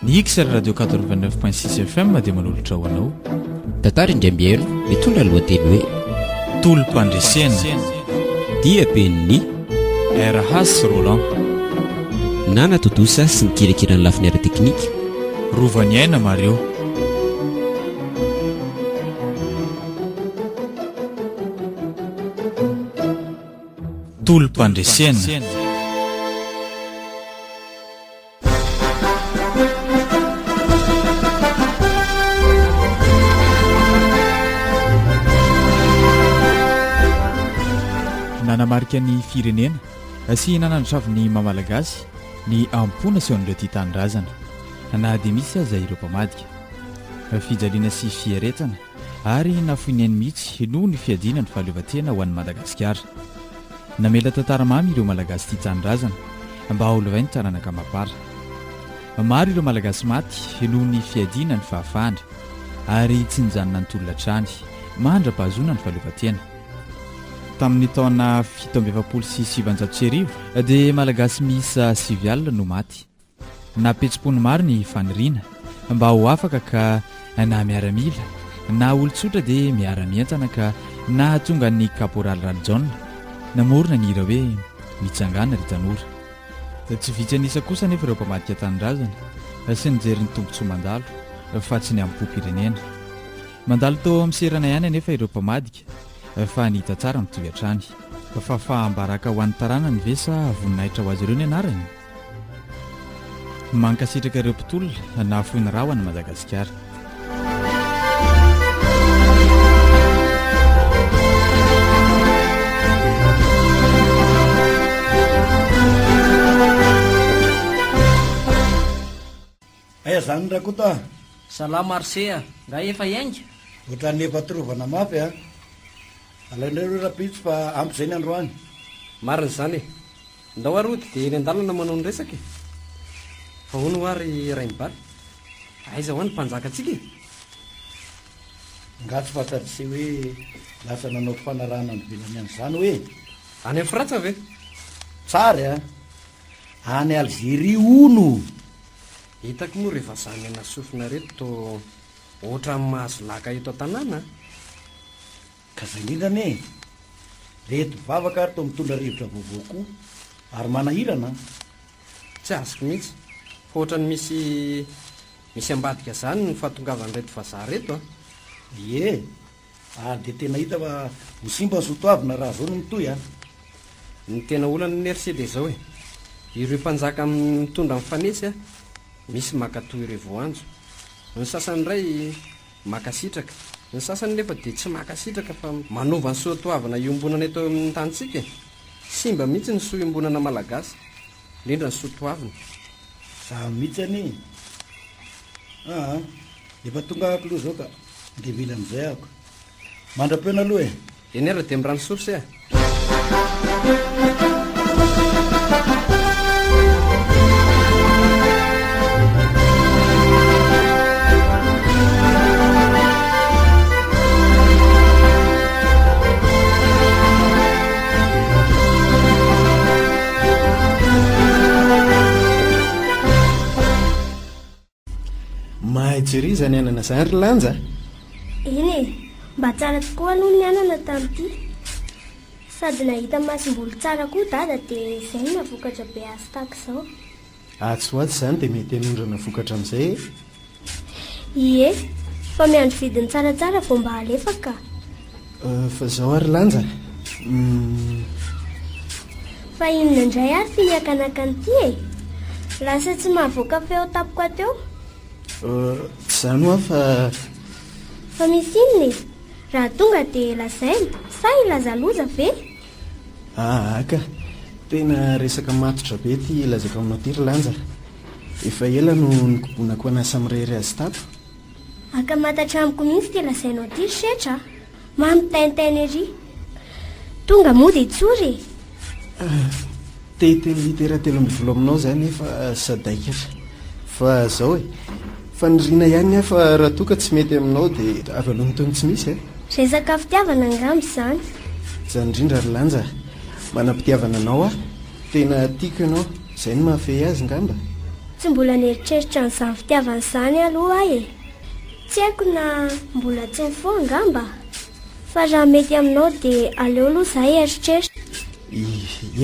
Ny XR Radio 89.6 FM dia manolotra ho anao. Tantara indray mihaino mitondra ny lohateny hoe Tolom-pandresena. Dia ben'ny RH Roland. Nanatontosa sy nikirakira ny lafiny ara-teknika. Rovaniaina Mario. Tolom-pandresena. Nanamarika ny firenena sy nanandratra avy ny maha Malagasy ny ampoana sy an'ireo tia tanindrazana na dia misy aza ireo mpamadika. Fijaliana sy fiaretana ary nafoy ny ainy mihitsy noho ny fiadiana ny fahaleovantena ho an'i Madagasikara. Namela tantara mamy ireo Malagasy tia tanindrazana mba holovain'ny taranaka mapar. Maro ireo Malagasy maty noho ny fiadiana ny fahafahana ary tsy nijanona nitolona hatrany mandra-pahazoana ny fahaleovantena. Tamin'ny taona 1947 dia Malagasy miisa 90 no maty. Napetso-po ny maro ny faniriana mba ho afaka ka na miaramila na olon-tsotra dia miara-mientana ka nahatonga an'i Kaporaly Ralijaona namorona ny hira hoe Mitsangàna ry tanora. Tsy vitsy an'isa kosa anefa ireo mpamadika tanindrazana sy nijery ny tombontsoa mandalo fa tsy ny amim-pom-pirenena. Mandalo tao amin'ny serana ihany anefa ireo mpamadika fa ny hita tsara mitohy hatrany. Fahafaham-baraka ho an'ny taranany ve sa voninahitra ho azy ireo ny anarany? Mankasitraka ireo mpitolona nahafoy ny ra ho an'i Madagasikara. Aiza zany Rakoto a? Salama ry se a! Nga efa hiainga? Ohatran'ny efa torovana mafy a! Alao indray aloha rahampitso fa ampy izay ny androany. Marina izany e! Ndao ary hody dia eny an-dalana manao ny resaka e! Fa hono hoa ry Rainibaly, aiza hoa ny mpanjakantsika e? Nga tsy fantatr'i se hoe lasa nanao fifanarahana any ivelany any izany hoe? Any amin'ny Frantsa ve? Tsara a! Any Algerie hono! Hitako moa ry vazaha mena sofina reto toa ohatran'ny mahazo laka eto an-tanàna a! Ka zay indrindra anie e! Reto vavaka ary toa mitondra rivotra vaovao koa ary manahirana an! Tsy azoko mihitsy fa ohatran'ny misy misy ambadika zany ny fahatongavan'ireto vazaha reto an! Ie, ary dia tena hita fa ho simba ny soatoavina raha zao no mitohy an! Ny tena olana anie ry se dia zao e! Ireo mpanjaka mitondra mifanesy an, misy mankato ireo voanjo, ny sasany indray Mankasitraka. Ny sasany nefa dia tsy mankasitraka fa manova ny soatoavina iombonana eto amin'ny tanintsika e! Simba mihitsy ny soa iombonana malagasy, indrindra ny soatoavina. Za mihitsy anie e! Aa! Efa tonga aho k'lou zao ka! Ndeha mila an'izay aho ka! Mandra-peona aloha e! Eny ary dia mirano source a! Mahay jery izany anana izany ry Lanja a! Eny e! Mba tsara tokoa aloha ny anana tamin'ity. Sady nahita masomboly tsara koa Dada dia izay no nahavokatra be azy tahaka izao. Atsy ho atsy izany dia mety hanondrana vokatra amin'izay e! Ie, fa miandry vidiny tsaratsara vao mba alefa ka. Fa izao ary Lanja a! Humm. Fa inona indray ary ity mihakanakana ity e? Lasa tsy mahavoaka feo tampoka teo. Tsy izany hoa fa. Fa misy inona e? Raha tonga dia lazaina sa hilaza loza ve? Aa ka! Tena resaka matotra be ity lazaiko aminao ity ry Lanja. Efa ela no nikobonako anà samirery azy tato. Ankamantatra amiko mihitsy ity lazainao ity ry Setra a! Mampitaintaina ery. Tonga moa dia tsory e! Te hiteny litera 13 aminao za nefa sadaikatra. Fa zao e! Faniriana ihany ny ahy fa raha toa ka tsy mety aminao dia avy aloha ny toy ny tsy misy e! Resaka fitiavana angamba izany. Izany indrindra ry Lanja a! Manam-pitiavana anao aho. Tena tiako ianao. Izay no mahafehy azy ngamba. Tsy mbola nieritreritra an'izany fitiavana izany aloha aho e! Tsy haiko na mbola tsy nifoha angamba? Fa raha mety aminao dia aleo aloha izaho hieritreritra.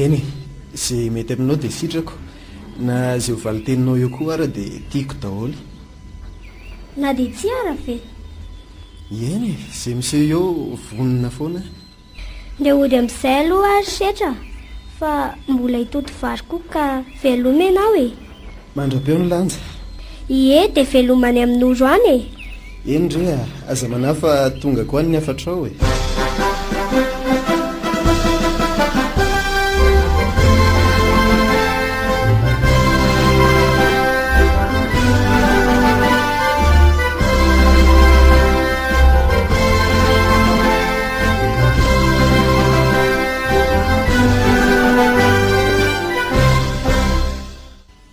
Eny e! Izay mety aminao dia sitrako. Na izay ho valin-teninao eo koa ara dia tiako daholo. Na dia tsia ara ve? Eny e! Izay miseho eo vonona foana aho. Ndeha hody amin'izay aloha ary Setra fa mbola hitoto vary koa ka veloma ianao e! Mandra-peo ny lanja. Ie, dia veloma any amin'i Noro any e! Eny re a! Aza manahy fa tongako any ny hafatrao e!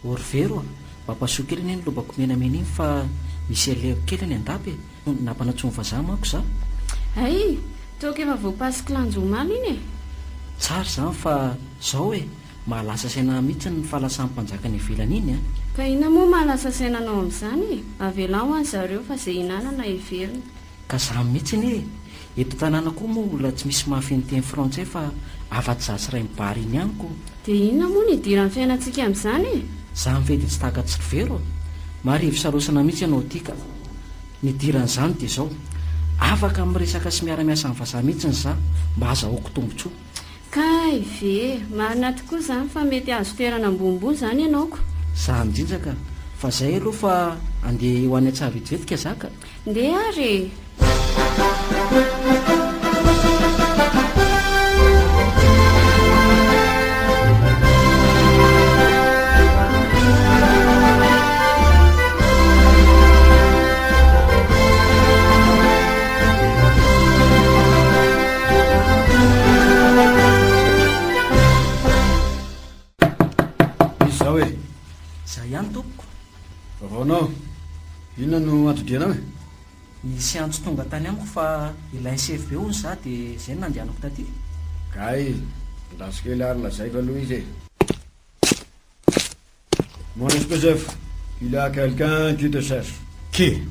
Ô ry Vero a, mba pasoho kely anie ny lobako menamena iny fa misy alehako kely any an-dapa e! Nampanantsoin'ny vazaha manko za. Hay! Toaka efa voapasiko lanjo omaly iny e! Tsara izany fa zao e, mahalasa saina ahy mihitsy ny fahalasan'ny mpanjaka any ivelany iny a! Ka inona moa mahalasa saina anao amin'izany e? Avelao an zareo fa ze hinanana heverina. Ka zany mihitsy anie e! Eto an-tanàna koa moa olona tsy misy mahafehy ny teny frantsay fa afa-tsy za sy Rainibary iny ihany ko. Dia inona moa no idiran'ny fiainantsika amin'izany e? Zany ve dia tsy takatr'i Rivero? Marivo salosana mihitsy ianao ity ka. Ny idiran'izany dia izao, afaka miresaka sy miara-miasa amin'ny vazaha mihitsiny za mba azahoako tombotsoa. Kay ve! Marina tokoa izany fa mety hahazo toerana ambonimbony izany ianao ko. Za mijinja ka! Fa zay aloha fa andeha ho any an-tsaha vetivetika za ka! Ndeha ary e! Iza izao e? Za ihany tompoko. Vaovaonao, inona no anton-dianao e? Nisy antso tonga tany amiko fa ilain'ny CFB hono za dia izay no nandehanako taty. Kay, andraso kely ary lazaiko aloha izy e. Mon respect chef, il y a quelqu'un qui te cherche. Qui?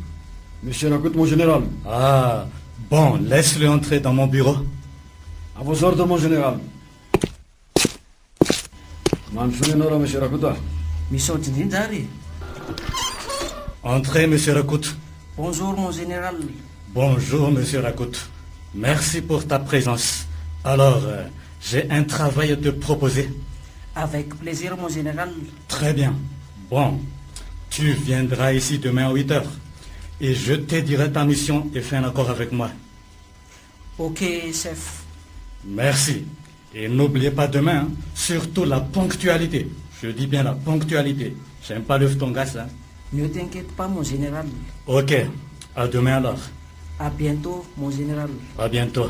Monsieur Rakoto mon général. Ah, bon, laisse-le entrer dans mon bureau. À vos ordres mon général. Mandrosoa ianao raha Monsieur Rakoto a. Misaotra indrindra ary e. Entrez Monsieur Rakoto. Bonjour mon général. Bonjour Monsieur Rakoto. Merci pour ta présence. Alors, j'ai un travail à te proposer. Avec plaisir mon général. Très bien. Bon, tu viendras ici demain à 8 heures et je te dirai ta mission et fais un accord avec moi. Ok chef. Merci. Et n'oubliez pas demain, hein, surtout la ponctualité. Je dis bien la ponctualité. J'aime pas le ftongas. Hein. Ne t'inquiète pas mon général. Ok, à demain alors. À bientôt mon général. À bientôt.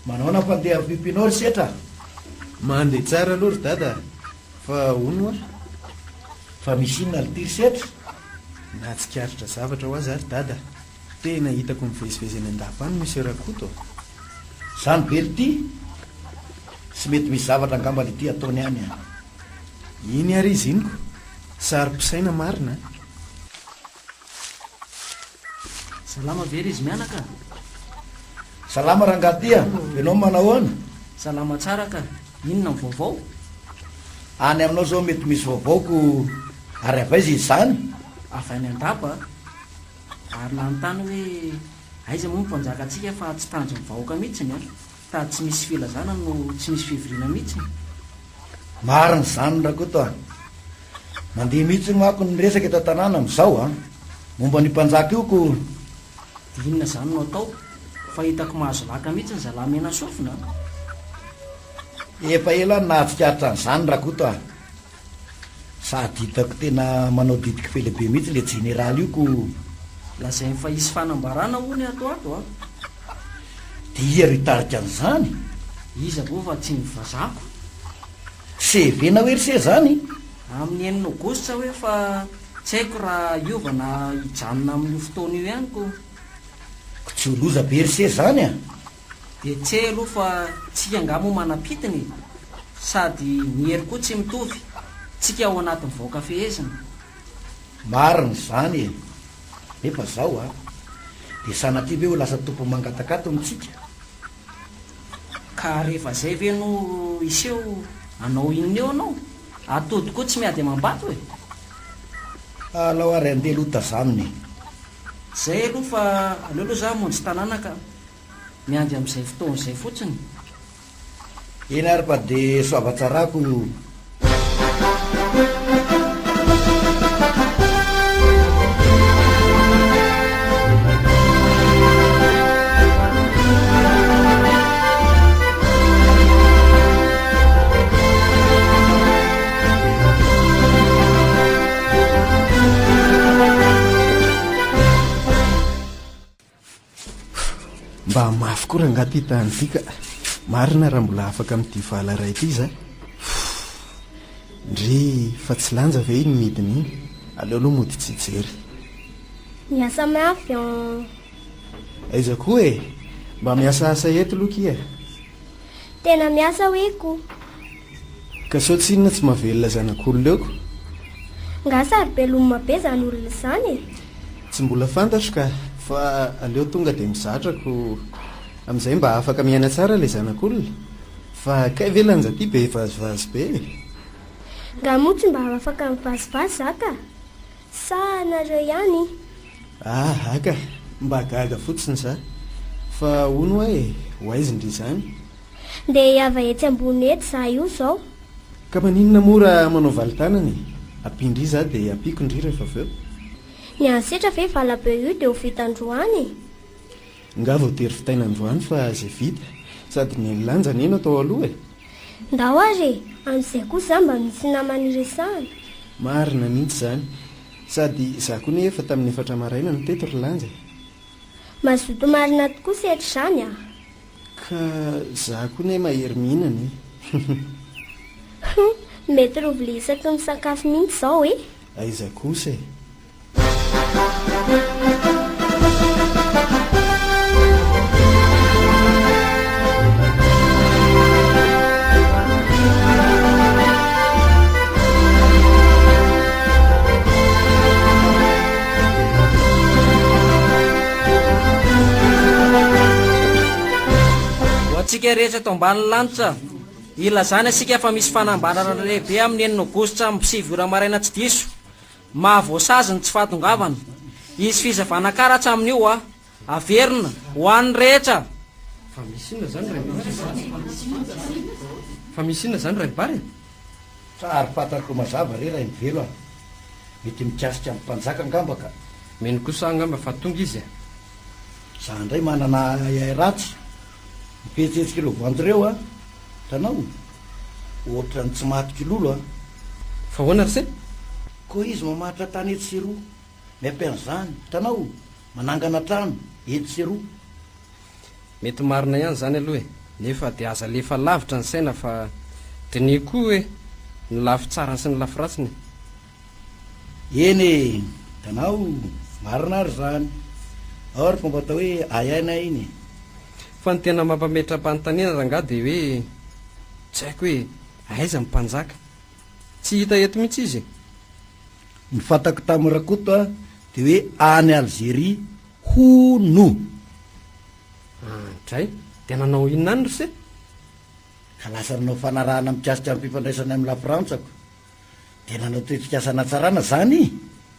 Manaona mpandeha vipinao ry setra? Mandeha tsara aloha ry dada a! Fa hono hoa? Fa misy inona ry ty ry setra? Nahatsikaritra zavatra hoa za ry dada a! Tena hitako mivezivezy any an-dapa any Monsieur Rakoto a! Zany be ry ty? Tsy mety misy zavatra angamba ry ty ataony any a! Iny ary izy iny ko! Saro-pisaina marina a! Salama ve ry izy mianaka a? Salama rangahy ty a! Ianao manahoana? Salama tsara ka! Inona ny vaovao? Any aminao zao mety misy vaovao ko ary avy aiza izy izany? Avy any an-dapa ary nanontany hoe aiza moa ny mpanjakantsika fa tsy tanjon'ny vahoaka mihitsiny an! Sady tsy misy filazana no tsy misy fivoriana mihitsiny. Marina izany Rakoto a! Mandeha mihitsy manko ny resaka eto an-tanàna amin'izao a! Momba an'io mpanjaka io ko. Dia inona izany no atao? Fa hitako mahazo laka mihitsy ny zalahy mena sofina a! Efa ela aho no nahatsikaritra an'izany Rakoto a! Sady hitako tena manao didy kifele be mihitsy le jeneraly io ko. Lazainy fa hisy fanambarana hono ato ato a! Dia iha ro hitarika an'izany? Iza moa fa tsy ny vazaha ko? CV nao ery se zany? Amin'ny enina aogositra hoe fa tsy haiko raha hiova na hijanona amin'io fotoana io ihany ko. Ko tsy ho loza be ry se zany a! Dia tsy hay aloha fa tsika angaha moa manam-pitiny e! Sady ny hery koa tsy mitovy, tsika ao anatin'ny vahoaka fehezina. Marina izany e! Nefa zao a! Dia sanatria ve ho lasa tompon'ny mangataka ato ny tsika? Ka rehefa zay ve no hiseho hanao inona eo anao? Atody koa tsy miady amam-bato e! Alao ary andeha aloha tazanina e! Zay aloha fa aleo aloha za hamonjy tanàna ka! Miandry amin'izay fotoana izay fotsiny. Eny ary fa de soavatsarako io. Mba mafy koa rangaha ty tany ity ka. Marina raha mbola afaka amin'ity vala iray ity za. Ndry fa tsy lanja ve iny midina iny? Aleo aloha mody tsy hijery. Miasa mafy an. Aiza koa e! Mba miasaasa eto aloha kia. Tena miasa hoe ko. Ka sao tsinona tsy mahavelona zanak'olona eo ko. Nga saro-belomina be zany olona izany e? Tsy mbola fantatro ka, fa aleo tonga dia mizatra ko, amin'izay mba afaka miaina tsara ilay zanak'olona, fa kay ve lanja ty be vazivazy be e? Nga moa tsy mba afaka mivazivazy za ka? Sa nareo ihany? Aha ka, mba gaga fotsiny za. Fa hono hoa e, ho aiza ndry izany? Ndeha hiava etsy ambony etsy za io zao. Ka maninona moa raha manao valin-tanana e? Ampian-dry za dia ampiako ndry rehefa avy eo. Ny an'i Setra ve valabe io dia ho vita androany e? Nga voatery vitaina androany fa zay vita, sady ny an'i Lanja anie no atao aloha e! Ndao ary e! Amin'izay kosa za mba misy namana iresahana. Marina mihitsy izany. Sady za koa anie efa tamin'ny efatra maraina no teto ry Lanja e! Mazoto marina tokoa Setra izany a! Ka za koa anie mahery mihinana e! Hum! Mety roa vilia isaky ny misakafo mihitsy izao e! Aiza kosa e! Ho antsika rehetra eto ambanin'ny lanitra, ilazana isika fa misy fanambarana lehibe amin'ny enina aogositra amin'ny sivy ora maraina tsy diso. Mahavoasazy ny tsy fahatongavana. Hisy fizavana karatra amin'io a! Averina, ho an'ny rehetra! Fa misy inona izany Raibary? Fa misy inona izany Raibary e? Tsary fantatro mazava re Rainivelo a! Mety mikasika ny mpanjaka angamba ka. Mino kosa aho angamba fa tonga izy e! Za indray manana ahiahy ratsy. Ny fihetsiketsik'ireo voanjo ireo a! Hitanao? Ohatran'ny tsy maty kilolo a! Fa ahoana ry se? Koa izy mamatotra tany etsy sy eroa, miampy an'izany, hitanao? Manangana trano etsy sy eroa. Mety marina ihany izany aloha e! Nefa dia aza alefa lavitra ny saina fa diniho koa hoe ny lafy tsarany sy ny lafy ratsiny e! Eny e! Hitanao? Marina ary izany. Ao ary fomba atao hoe ahiaina iny e! Fa ny tena mampametra-panontaniana rangahy dia hoe tsy haiko hoe aiza ny mpanjaka? Tsy hita eto mihitsy izy e! Ny fantako tamin'i Rakoto a, dia hoe any Alzeria hono! Andray! Dia nanao inona any ry se? Ka lasa nanao fanarahana mikasika ny fifandraisany amin'i Lafrantsa ko. Dia nanao tetikasa hanatsarana zany?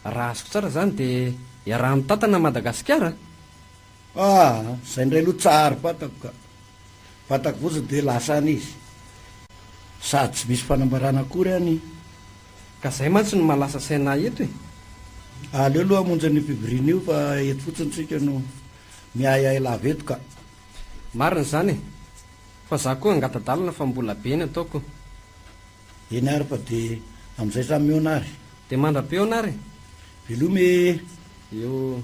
Raha azoko tsara zany dia iaraha-mitantana Madagasikara? Ah! Zay indray aloha tsary fantako ka. Fantako fotsiny dia lasa any izy. Sady tsy misy fanambarana akory any. Ka zay mantsy no mahalasa saina ahy eto e! Aleo aloha hamonjy an'io fivoriana io fa eto fotsiny tsika no miahiahy lava eto ka. Marina izany e! Fa za koa angata-dalana fa mbola be ny ataoko. Eny ary fa dia amin'izay samy mihaona ary. Dia mandra-pihaona ary e! Veloma e! Eo.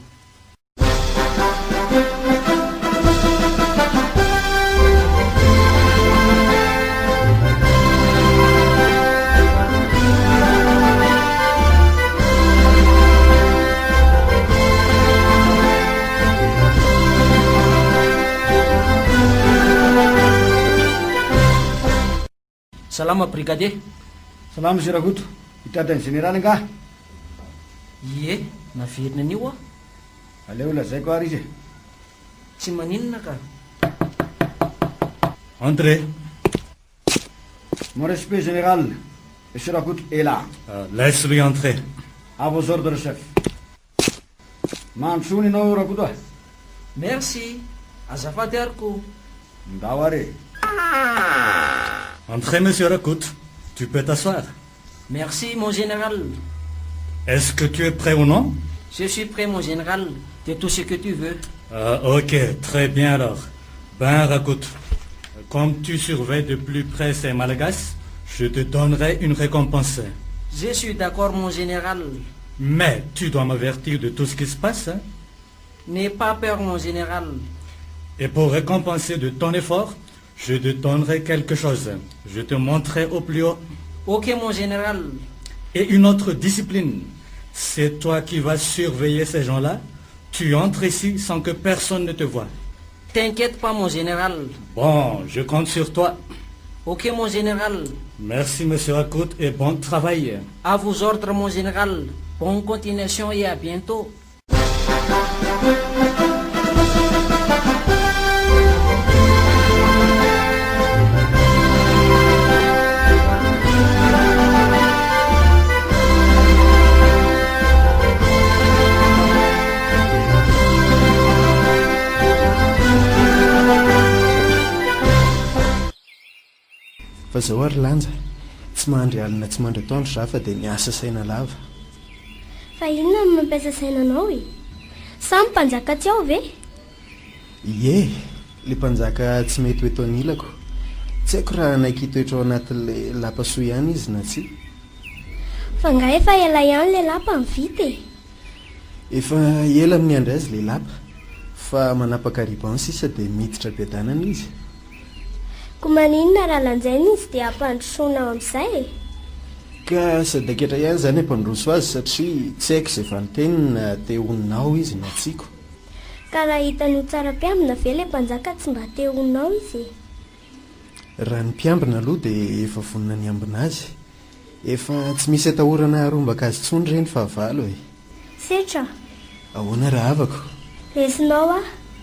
Salama brigadier. Salama Monsieur Rakoto. Hitady an'i Jeneraly angaha? Ie, naveriny an'io aho. Aleo lazaiko ary izy e. Tsy maninona ka. Entrez. Mon respect Général, Monsieur Rakoto est là. Laisse-lui entrer. À vos ordres chef. Mandrosoa ianao Rakoto a. Merci. Azafady ary ko. Ndao ary e. Entrez Monsieur Rakoto, tu peux t'asseoir. Merci mon Général. Est-ce que tu es prêt ou non? Je suis prêt mon Général de tout ce que tu veux. Ok, très bien alors. Ben Rakoto, comme tu surveilles de plus près ces Malagasy, je te donnerai une récompense. Je suis d'accord mon Général. Mais tu dois m'avertir de tout ce qui se passe, hein. N'aie pas peur mon Général. Et pour récompenser de ton effort, je te donnerai quelque chose. Je te montrerai au plus haut. Ok mon Général. Et une autre discipline. C'est toi qui vas surveiller ces gens-là. Tu entres ici sans que personne ne te voie. T'inquiète pas mon Général. Bon, je compte sur toi. Ok mon Général. Merci Monsieur Rakoto et bon travail. À vos ordres mon Général. Bonne continuation et à bientôt. Fa zao ary Lanja, tsy mandry alina tsy mandry atoandro za fa dia miasa saina lava. Fa inona no mampiasa saina anao e? Sa ny mpanjaka tsy ao ve? Ie, le mpanjaka tsy mety ho eto anilako. Tsy haiko raha hanaiky hitoetra ao anatin'le lapa soa ihany izy na tsia. Fa nga efa ela ihany le lapa no vita e? Efa ela no niandry azy le lapa, fa manapaka ruban sisa dia miditra am-piadanana izy. Ko maninona raha lanjaina izy dia ampandrosoana ao amin'izay e? Ka sadaikatra ihany izany hampandroso azy satria tsy haiko izay valin-teniny na te honina ao izy na tsia ko. Ka raha hitany ho tsara mpiambina ve ilay mpanjaka tsy mba te honina ao izy e? Raha ny mpiambina aloha dia efa vonona ny hiambina azy. Efa tsy misy atahorana harombaka azy intsony re ny fahavalo e! Setra a! Ahoana rahavako? Resinao aho,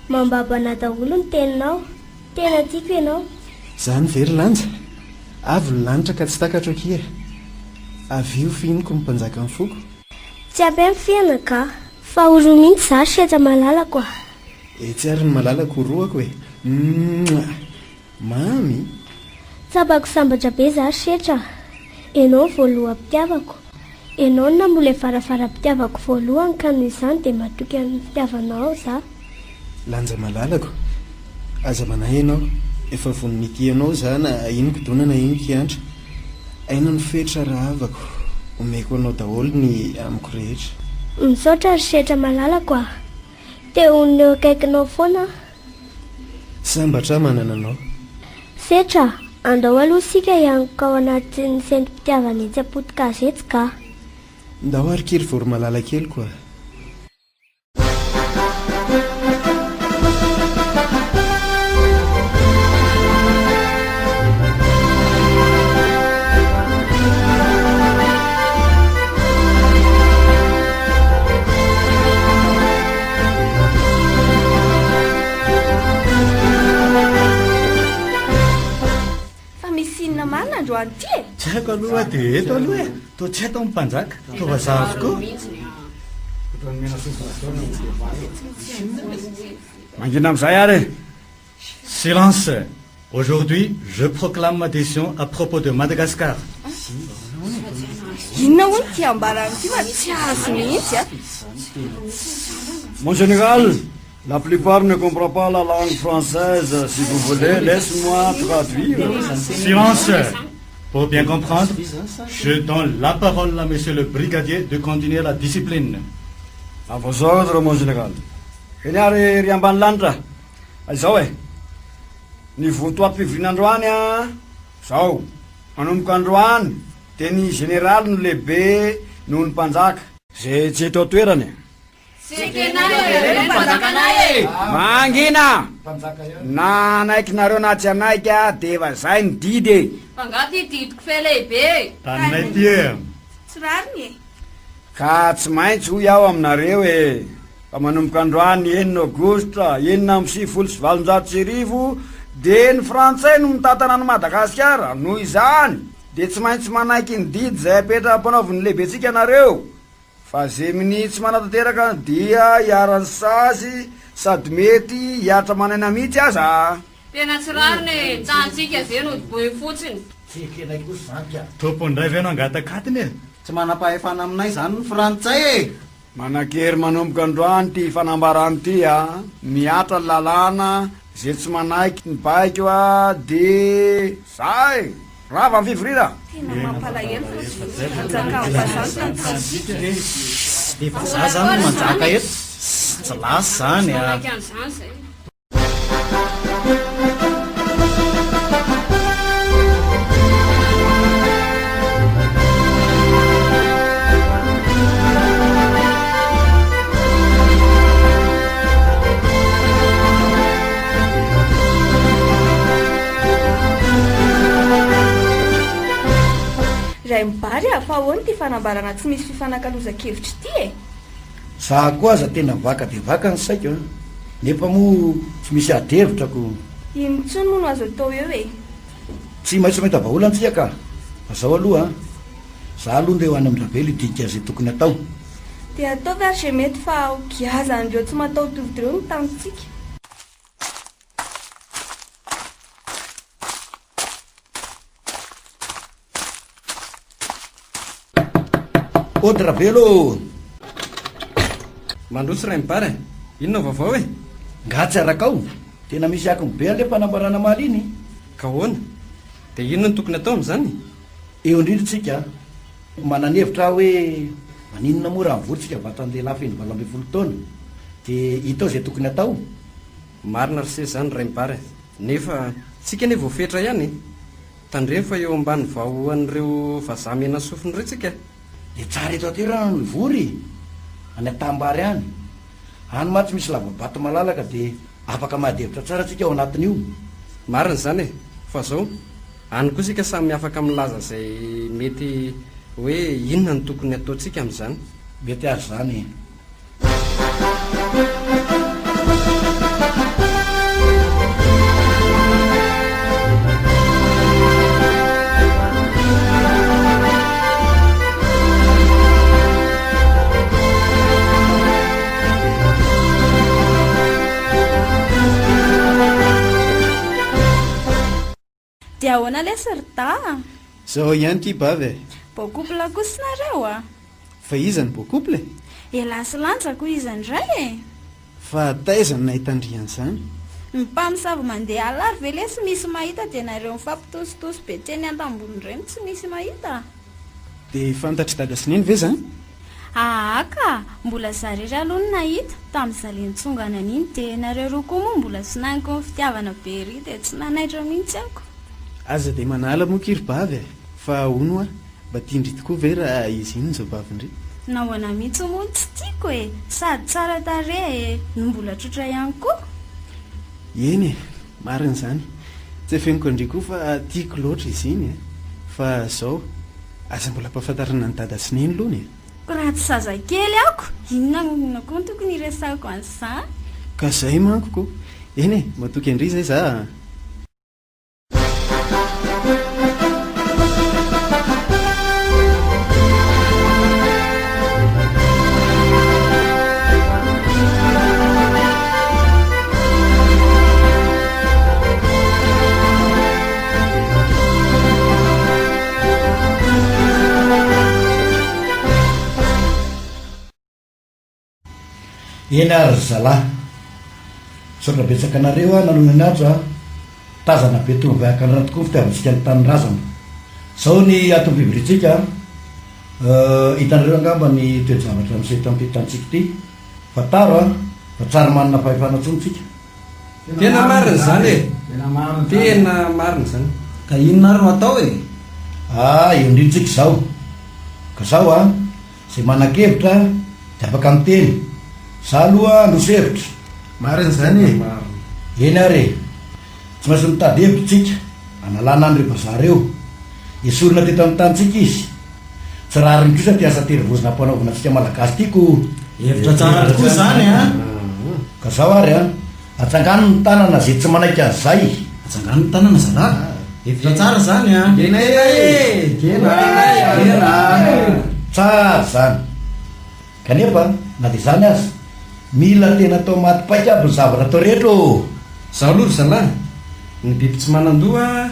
mambabo anah daholo ny teninao, tena tiako ianao. Zany ve ry Lanja? Avo ny lanitra ka tsy takatro akia. Avia ho fihiniko ny mpanjakan'ny foko. Tsy ampy ahy ny fihana ka! Fa ho roa mihitsy za ry Setra malalako a! Etsy ary ny malalako ho roako e! Mouah! Mamy! Tsapako sambatra be za ry Setra a! Enao no voaloham-pitiavako. Enao no namboly varavaram-pitiavako voalohany ka noho izany dia matoky amin'ny fitiavanao za. Lanja malalako, aza manahy ianao, efa vonona hitia anao za na inon-kidona na inon-kiantra. Aina no fetra rahavako, omeko anao daholo ny amiko rehetra. Misaotra ry Setra malalako a! Te honina eo akaikinao foana aho. Sambatra aho manana anao. Setra, andao aloha isika hiangoka ao anatin'ny sentom-pitiavana etsy am-poto-kazo etsy kah. Ndao ary kiry voromalala keliko a. Fa misy inona marina androany ity e? Tsy haiko aloha dia eto aloha e! Toa tsy eto ny mpanjaka, toa vazaha avokoa. Mangina amin'izay ary e! Silence! Aujourd'hui, je proclame ma décision à propos de Madagascar. Inona hono ity ambarany ity fa tsy azo mihitsy a! Mon général, la plupart ne comprend pas la langue française, si vous voulez, laisse-moi traduire. Silence! Pour bien comprendre, je donne la parole à monsieur le brigadier de continuer la discipline. À vos ordres, mon général. Eny ary ry ambanilanitra, Izao e! Ny votoatim-pivoriana androany an, zao, manomboka androany dia ny jeneraly no lehibe noho ny mpanjaka. Ze tsy eto an-toerana e! Tsy ekenay e! Ireo ny mpanjakanay e! Mangina! Na hanaiky nareo na tsy hanaiky dia efa zay ny didy e! Fa nga ty didiko fe lehibe e! Taninay ty e! Tsy rariny e! Ka tsy maintsy hoy aho aminareo e! Fa manomboka androany enina aogositra 1896 dia ny frantsay no mitantana an'i Madagasikara, noho izany dia tsy maintsy manaiky ny didy izay apetra-panaovin'ny lehibentsika nareo. Fa ze minia tsy manatanteraka dia iharan'ny sazy sady mety hihatra aman'aina mihitsy aza a! Tena tsy rariny e! Ny tanintsika ve no doboiny fotsiny? Tsy ekenay kosa izany ka! Tompony indray ve no hangataka atiny e? Tsy manam-pahefana aminay izany ny frantsay e! Manan-kery manomboka androany ity fanambarana ity a! Mihatra ny lalàna, ze tsy manaiky ny baiko a de zay! Rava ny fivoriana! Tena mampalahelo fa tsy anjakan'ny vazaha ny tanintsika. Dia vazaha zany no manjaka eto? Tsy lasa zany a! Rainibary a, fa ahoana ity fanambarana tsy misy fifanakalozan-kevitra ity e? Za koa aza tena vaka dia vaka ny saiko an! Nefa moa tsy misy ady hevitra ko. Inona intsony moa no azo atao eo e? Tsy maintsy mahita vahaolana tsika ka! Fa zao aloha an! Za aloha ndeha ho any amin-dRavelo hidinika ze tokony atao. Dia ataovy ary ze mety fa ho giazan'ireo tsy mataho-tody ireo ny tanintsika. Ody Ravelo ô! Mandroso Rainibary e! Inona vaovao e? Nga tsy arakao? Tena misy akony be anle fanambarana omaly iny. Ka ahoana? Dia inona no tokony atao amin'izany? Eo indrindra tsika an! Manana hevitra aho hoe maninona moa raha mivory tsika vatan-dehilahy feno 18 taona dia hita ao izay tokony atao? Marina ry se izany Rainibary e! Nefa tsika anie voafetra ihany e! Tandremo fa eo ambany vahoan'ireo vazaha mena sofina ireo tsika e! Dia tsara eto an-toerana no hivory e! Any an-tanimbary any. Any mantsy misy lava-bato malalaka dia afaka miady hevitra tsara tsika ao anatin'io. Marina izany e! Fa zao, any koa isika samy afaka milaza izay mety hoe inona no tokony hataontsika amin'izany. Mety ary izany e! Dia ahoana lesy ry Da a? Zao ihany ity bavy e! Beau couple kosa nareo a! Fa iza no beau couple e? Elah sy Lanja ko iza indray e! Fa taiza no nahitan-dry an'izany? Ny mpamosavy mandeha alina ary ve lesy misy mahita dia nareo mifampitositosy be teny antambony ireny tsy misy mahita? Dia fantatr'i dada sy neny ve izany? Aa ka! Mbola za rery aloha no nahita, tamin'iza le nitsongana an'iny dia nareo roa koa moa mbola sinainiko ny fitiavana be ery dia tsy nanaitra mihitsy ako. Aza dia manala moa ki ry bavy e! Fa hono hoa, mba tian-dry tokoa ve raha izy iny izao bavin-dry? Nahoana mihitsy moa no tsy tiako e! Sady tsara tarehy e! No mbola trotra ihany koa! Eny e! Marina izany. Tsy afeniko an-dry koa fa tiako loatra izy iny e! Fa zao, aza mbola ampahafantarina an'i dada sy neny lony e! Ko raha tsy zazakely ako, inona inona koa no tokony hiresahako an'izany? Ka zay manko ko! Eny e, matoky an-dry zay za a! Eny ary ry zalahy. Misaotra betsaka anareo aho nanohy ny antso a. Tazana be tonga avy ankandrana tokoa ny fitiavantsika ny tanindrazana. Zao ny anton'ny fivoriantsika a. Hitanareo angamba ny toe-javatra miseho eto amin'ity tanintsika ity. Fantaro a, fa tsary manana fahefana intsony tsika. Tena marina izany e! Tena marina izany. Ka inona ary no atao e? Ah, eo indrindra tsika izao. Ka zao a, izay manan-kevitra dia afaka miteny. Za aloha handroso hevitra. Marina izany e! Eny ary e! Tsy maintsy mitady hevitra tsika hanalana an'ireo vazaha ireo. Esorina teto amin'ny tanintsika izy. Tsy rariny kosa ity asa terivozona ampanaovina antsika Malagasy ity ko! Hevitra tsara tokoa izany an! Ka zao ary an! Atsangano ny tanana ze tsy manaiky an'izay! Atsangano ny tanana zalahy! Hevitra tsara izany an! Ekena e! Ekena! Ekena! Tsara izany! Kanefa, na dia izany aza, mila tena atao maty paika aby ny zavatra atao rehetra ô! Zaho aloha ry zalahy, ny biby tsy manan-doha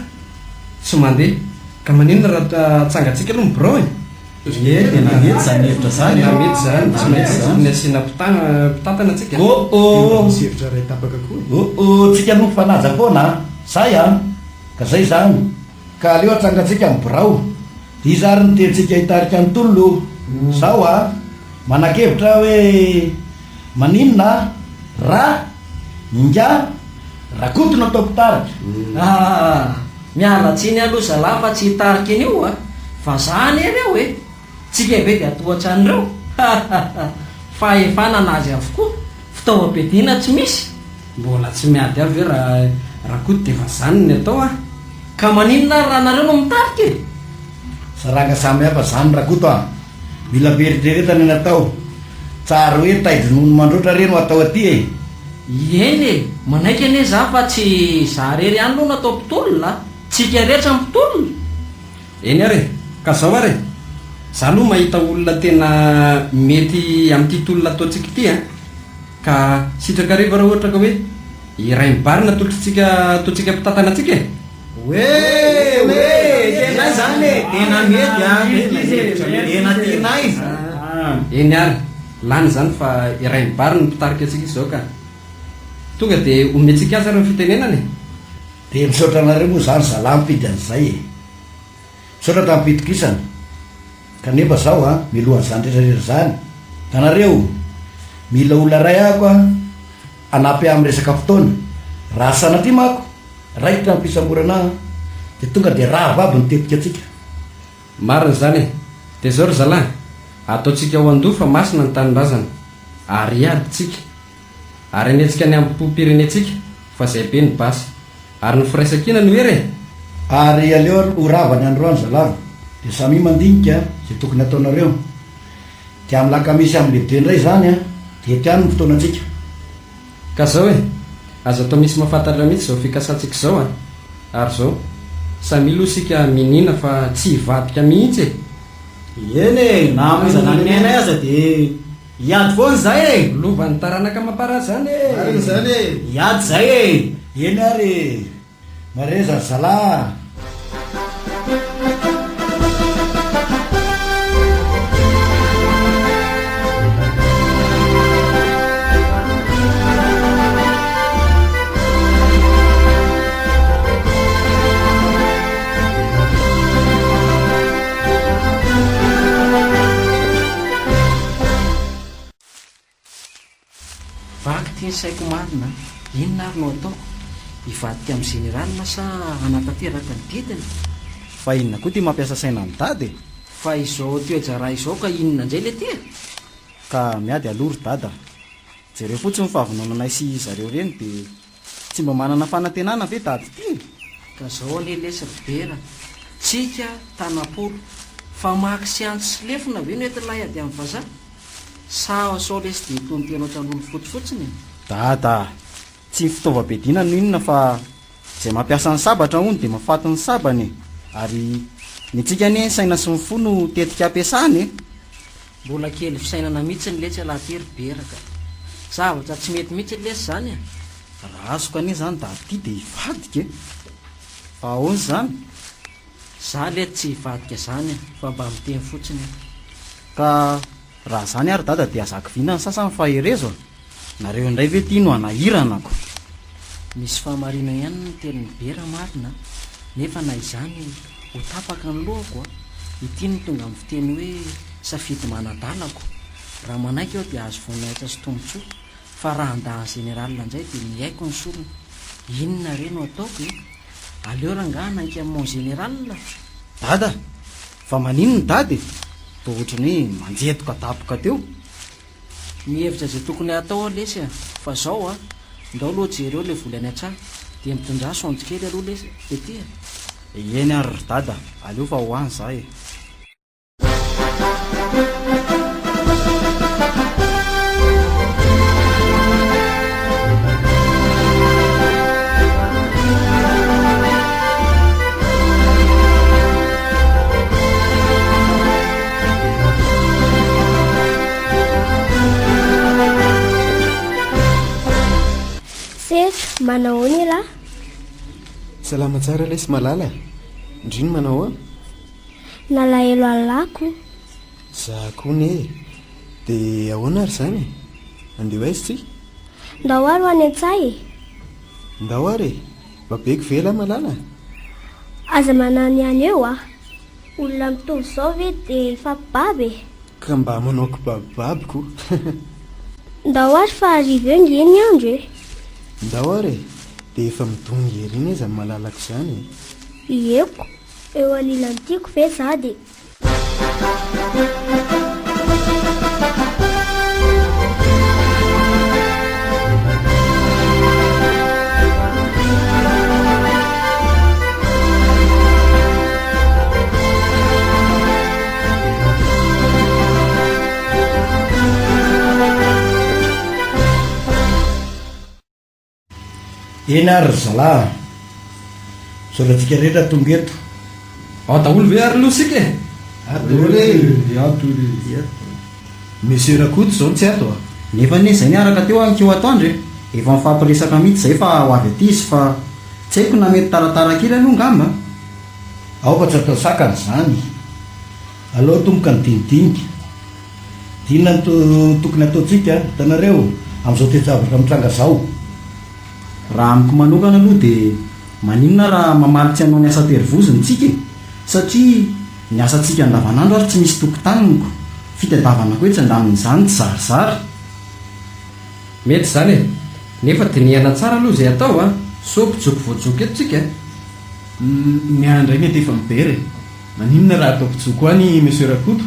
tsy mandeha, ka maninona raha atsangantsika aloha ny birao e? Ie, tena mety izany hevitra izany Tena mety izany, tsy maintsy tokony asiana mpitantana tsika. Oh oh! Misy hevitra iray tapaka koa e. Oh oh, tsika aloha mifanaja foana an! Zay an! Ka zay izany. Ka aleo atsangantsika ny birao. Dia iza ary no tiantsika hitarika ny tolona o? Zao a! Manan-kevitra aho hoe maninona ra ingahy Rakoto no atao mpitarika? Aa! Miala tsiny aloha zalahy fa tsy hitarika an'io a! Vazaha anie ireo e! Tsika ve dia atohatra an'ireo? Ha ha ha! Fahefana an'azy avokoa, fitaovam-piadiana tsy misy. Mbola tsy miady avy ve ra Rakoto dia efa zany ny atao a! Ka maninona ary raha nareo no mitarika e? Saranga samy hafa zany Rakoto a! Mila fieritreretana ny atao. Tsary hoe tai-dronono mandroatra re no atao aty e! Eny e! Manaiky anie za fa tsy za rery ihany aloha no atao mpitolona a! Tsika rehetra mpitolona! Eny ary e! Ka zao ary e! Za aloha mahita olona tena mety amin'ity tolona ataontsika ity an! Ka sitraka arivo raha ohatra ka hoe i Rainibary no atolotritsika ataontsika mpitantana antsika e! Oe! Oe! Ekenay zany e! Tena mety an! Tena tianay! Eny ary, lany izany fa i Rainibary no mpitarika antsika izao ka! Tonga dia omentsika azy ary ny fitenenana e! Dia misaotra anareo moa zany zalahy mifidy an'izay e! Misaotra tamin'ny fitokisana. Kanefa zao an, mialohan'izany rehetra rehetra izany, tanareo, mila olona iray ahako an, hanampy ahy amin'ny resaka fotoana. Raha sanatria manko, raikitra ny fisamborana ahy an, dia tonga dia rava aby ny tetika antsika. Marina izany e! Dia zao ry zalahy, ataontsika ao an-doha fa masina ny tanindrazana, ary hiady tsika. Ary hanetsika ny hambom-pirenentsika fa zay be ny basy. Ary ny firaisankina no hery e! Ary aleo ary ho rava ny androany zalahy dia samia mandinika izay tokony hataonareo. Dia amin'ny lakamisy amin'ny lehibe indray izany an, dia eto ihany ny fotoanantsika. Ka zao e! Aza atao misy mahafantatra mihitsy izao fikasantsika izao an! Ary zao, samia aloha isika miniana fa tsy hivadika mihitsy e! Eny e! Na hamoizana ny ainay aza dia Hiady foana izay e! Lovan'ny taranaka amam-para zany e! Marina izany e! Hiady izay e! Eny ary e! Mareza ry zalahy a! Vaky ity ny saiko marina a! Inona ary no ataoko? Hivadika amin'ny général sa hanatanteraka ny didiny? Fa inona koa ity mampiasa saina an'i Dada e? Fa izao toe-draharaha izao ka inona indray le ty e? Ka miady aloha ry Dada a! Jereo fotsiny ny fahavononanay sy zareo ireny dia tsy mba manana fanantenana ve Dada ity e? Ka zao anie lesy ry Bera, tsika tanapolo, famaky sy antsy sy lefona ve no entin'ilay ady amin'ny vazaha? Sa sao lesy dia itony tena ohatran'olo fotsy fotsiny e? Dada a! Tsy ny fitaovam-piadiana no inona fa izay mampiasa ny sabatra hono dia mahafaty ny sabany e! Ary ny antsika anie ny saina sy ny fo no tetika ampiasana e! Mbola kely fisainana mihitsiny letsy ialahy ty ry Bera ka! Zavatra tsy mety mihitsiny lesy zany e! Raha azoko anie zany dada ty dia hivadika e! Fa ahoana izany? Za letsy tsy hivadika zany fa mba miteny fotsiny aho. Ka raha zany ary dada dia aza kiviana ny sasany fa herezo a! Nareo indray ve ty no hanahirana ko! Misy fahamarina ihany ny tenin'i Bera marina a! Nefa na izany ho tapaka ny lohako a! Ity no tonga amin'ny fiteny hoe safidy manadalako! Raha manaiky aho dia azo voninahitra sy tombotsoa fa raha handà an'i Général indray dia ny aiko no sorona! Inona re no ataoko e? Aleo rangaha hanaiky amin'i mon Général! Dada! Fa maninona Dada e? Toa ohatran'ny hoe manjetoka tampoka teo. Mihevitra izay tokony hatao aho lesy a! Fa zao a! Ndao aloha jereo le voly any an-tsaha dia mitondrà sonde kely aloha lesy ety a! Eny ary ry dada, aleo fa ho any za e! Setra, manahoana elah? Salama tsara lesy malala a! Ndry ny manahoana? Nalahelo an'lah ko. Za koa ne e! De ahoana ary izany e? Andeha ho aiza tsika? Ndao ary ho any an-tsaha e! Ndao ary e! Babeko ve elah malala a? Aza manany ihany eo a! Olona mitovy zao ve dia hifampibaby e? Ka mba manao kibabibaby ko. Ndao ary fa hariva eo nge ny andro e! Ndao ary e! Dia efa midongy ery anie izany malalako izany e! Ieko, eo anilan'ny tiako ve za dia. Eny ary ry zalahy a! Misaotra antsika rehetra tonga eto. Ao daholo ve ary aloha isika e? Ato daholo e! Ato e! Monsieur Rakoto izao no tsy ato a! Nefa anie izay niaraka teo ankeo atoandro e! Efa nifampiresaka mihitsy izay fa ho avy aty izy fa tsy haiko na mety taratara kely aloha ngamba a! Aoka tsy atao sakana izany. Aleo atomboka ny dinidinika. Inona no tokony hataontsika, hitanareo, amin'izao toe-javatra mitranga izao? Raha amiko manokana aloha dia maninona raha mamaly tsy hanao ny asa an-terivozona tsika e! Satria ny asantsika andavanandro ary tsy misy tokotaniny ko! Fitadiavana koa etsy andanin'izany tsy zarizary. Mety izany e! Nefa dinihana tsara aloha izay atao a! Sao mpijoko voajoko eto tsika e! Ny ahy indray mety efa mibera e! Maninona raha atao mpijoko any i Monsieur Rakoto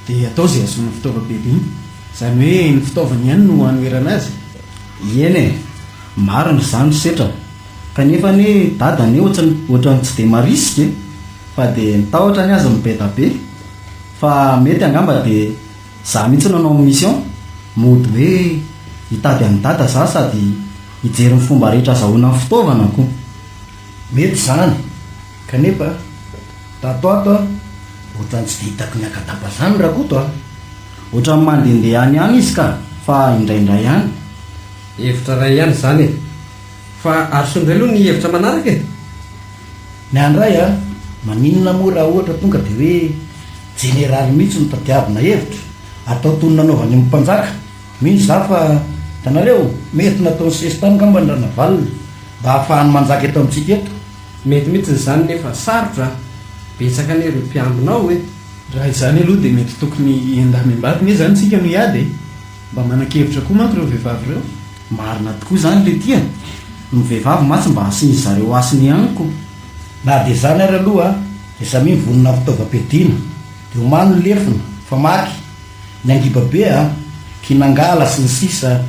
dia atao izay hahazoana fitaovam-piadiana. Izany hoe ny fitaovany ihany no hanoherana azy. Eny e! Marina izany ry Setra kanefa anie Dada anie ohatrany ohatrany tsy dia marisika e! Fa dia ny tahotra anie aza no be da be fa mety angamba dia za mihitsy no hanao mission mody hoe hitady an'i Dada za sady hijery ny fomba rehetra azahoana ny fitaovana ko. Mety izany kanefa tato ato a ohatran'ny tsy dia hitako niaka-dapa izany Rakoto a! Ohatran'ny mandehandeha any ihany izy ka, fa indraindray ihany. Hevitra iray ihany izany e! Fa arosoy indray aloha ny hevitra manaraka e! Ny ahy indray a, maninona moa raha ohatra tonga dia hoe jeneraly mihitsy no tadiavina hevitra, atao toy ny nanaovan'ny mpanjaka, mino za fa, hitanareo, mety nataony sesitany angamba ny Ranavalona mba hahafahany manjaka eto amintsika eto. Mety mihitsy izany nefa sarotra a! Betsaka anie ireo mpiambina ao e! Raha izany aloha dia mety tokony hiendamim-bady nge izany tsika no hiady e! Mba manan-kevitra koa manko ireo vehivavy ireo. Marina tokoa izany letia a! Ny vehivavy mantsy mba asian'izy zareo hasiny ihany ko! Na dia izany ary aloha dia samia mivonona amin'ny fitaovam-piadiana, dia omano ny lefona, famaky, ny angibabe a, kinangala sy ny sisa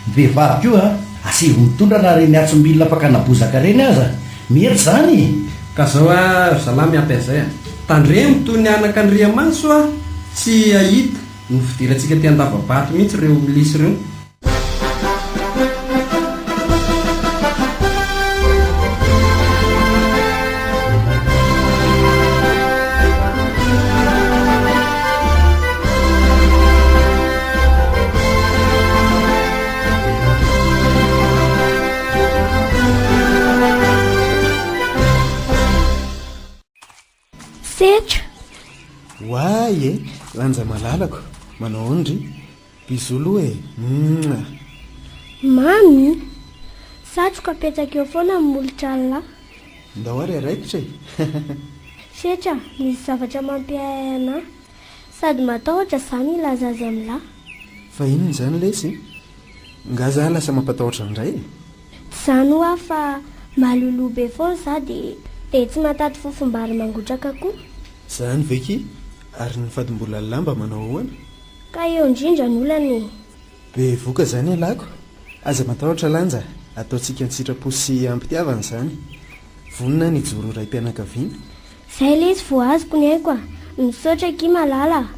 Ny vehivavy koa asivo mitondra na reny atsom-bilona fakana bozaka reny aza, mety izany e! Ka zao a ry zalahy miampy an'izay a! Tandremo toy ny anak'Andriamaso a! Tsy hahita ny fidirantsika aty an-dava-bato mihitsy ireo milisy ireo. Setra. Oay e! Lanja malalako, manao ahoana ndry? Bisous aloha e! Mouah! Mamy! Satroka apetaka eo foana ny molotra an'lah. Ndao ary araikitra e! Setra, misy zavatra mampiahiahy anah. Sady matahotra za ny hilaza azy amin'lah. Fa inona izany lesy e? Nga za lasa mampatahotra indray e? Tsy zany hoa fa maloloha be foana za de de tsy mahatanty fofom-bary mangotraka koa. Zany ve ki? Ary ny fadimbolan'lah mba manao ahoana? Ka eo indrindra ny olana e! Bevoka izany ialahy ko! Aza matahotra Lanja, ataontsika an-tsitrapo sy am-pitiavana izany. Vonona ny hijoro ho raim-pianakaviana. Zay le izy vao azoko ny aiko a! Misaotra akia Malala a!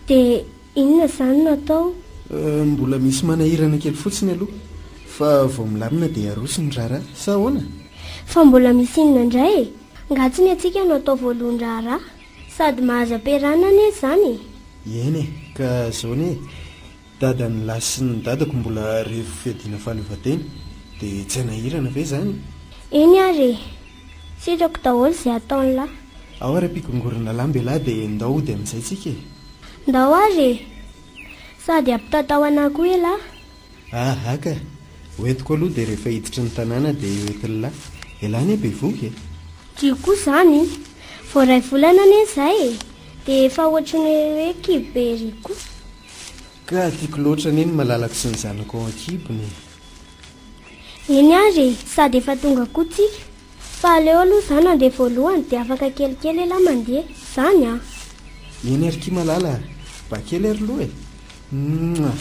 De inona izany no atao? Mbola misy manahirana kely fotsiny aloha fa vao milamina dia aroso ny raharaha, sa ahoana? Fa mbola misy inona indray e? Nga tsy ny antsika no atao voalohan-draharaha? Sady mahazo ampiarahana anie izany e! Eny e, ka zao anie e, dadan'ny lahy sy ny dadako mbola revo fiadiana fahaleovantena, dia tsy hanahirana ve izany? Eny ary e! Sitrako daholo izay ataon'lah. Ao ary ampikongorana lamba elah dia ndao hody amin'izay tsika e! Ndao ary e! Sady ampitatao anah koa elah. Aha ka! Hoentiko aloha dia rehefa hiditra ny tanàna dia hoentin'lah. Elah anie bevohoka e! Drio koa izany! Vao iray volana anie izay e! Dia efa ohatry ny hoe kibo be ery koa. Ka tiako loatra anie ny malalako sy ny zanako ao an-kibony e! Eny ary e! Sady efa tonga koa tsika. Fa aleo aloha za no handeha voalohany dia afaka kelikely elah mandeha. Zany an! Eny ary kia malala a! Ba kely ary loha e! Mouah!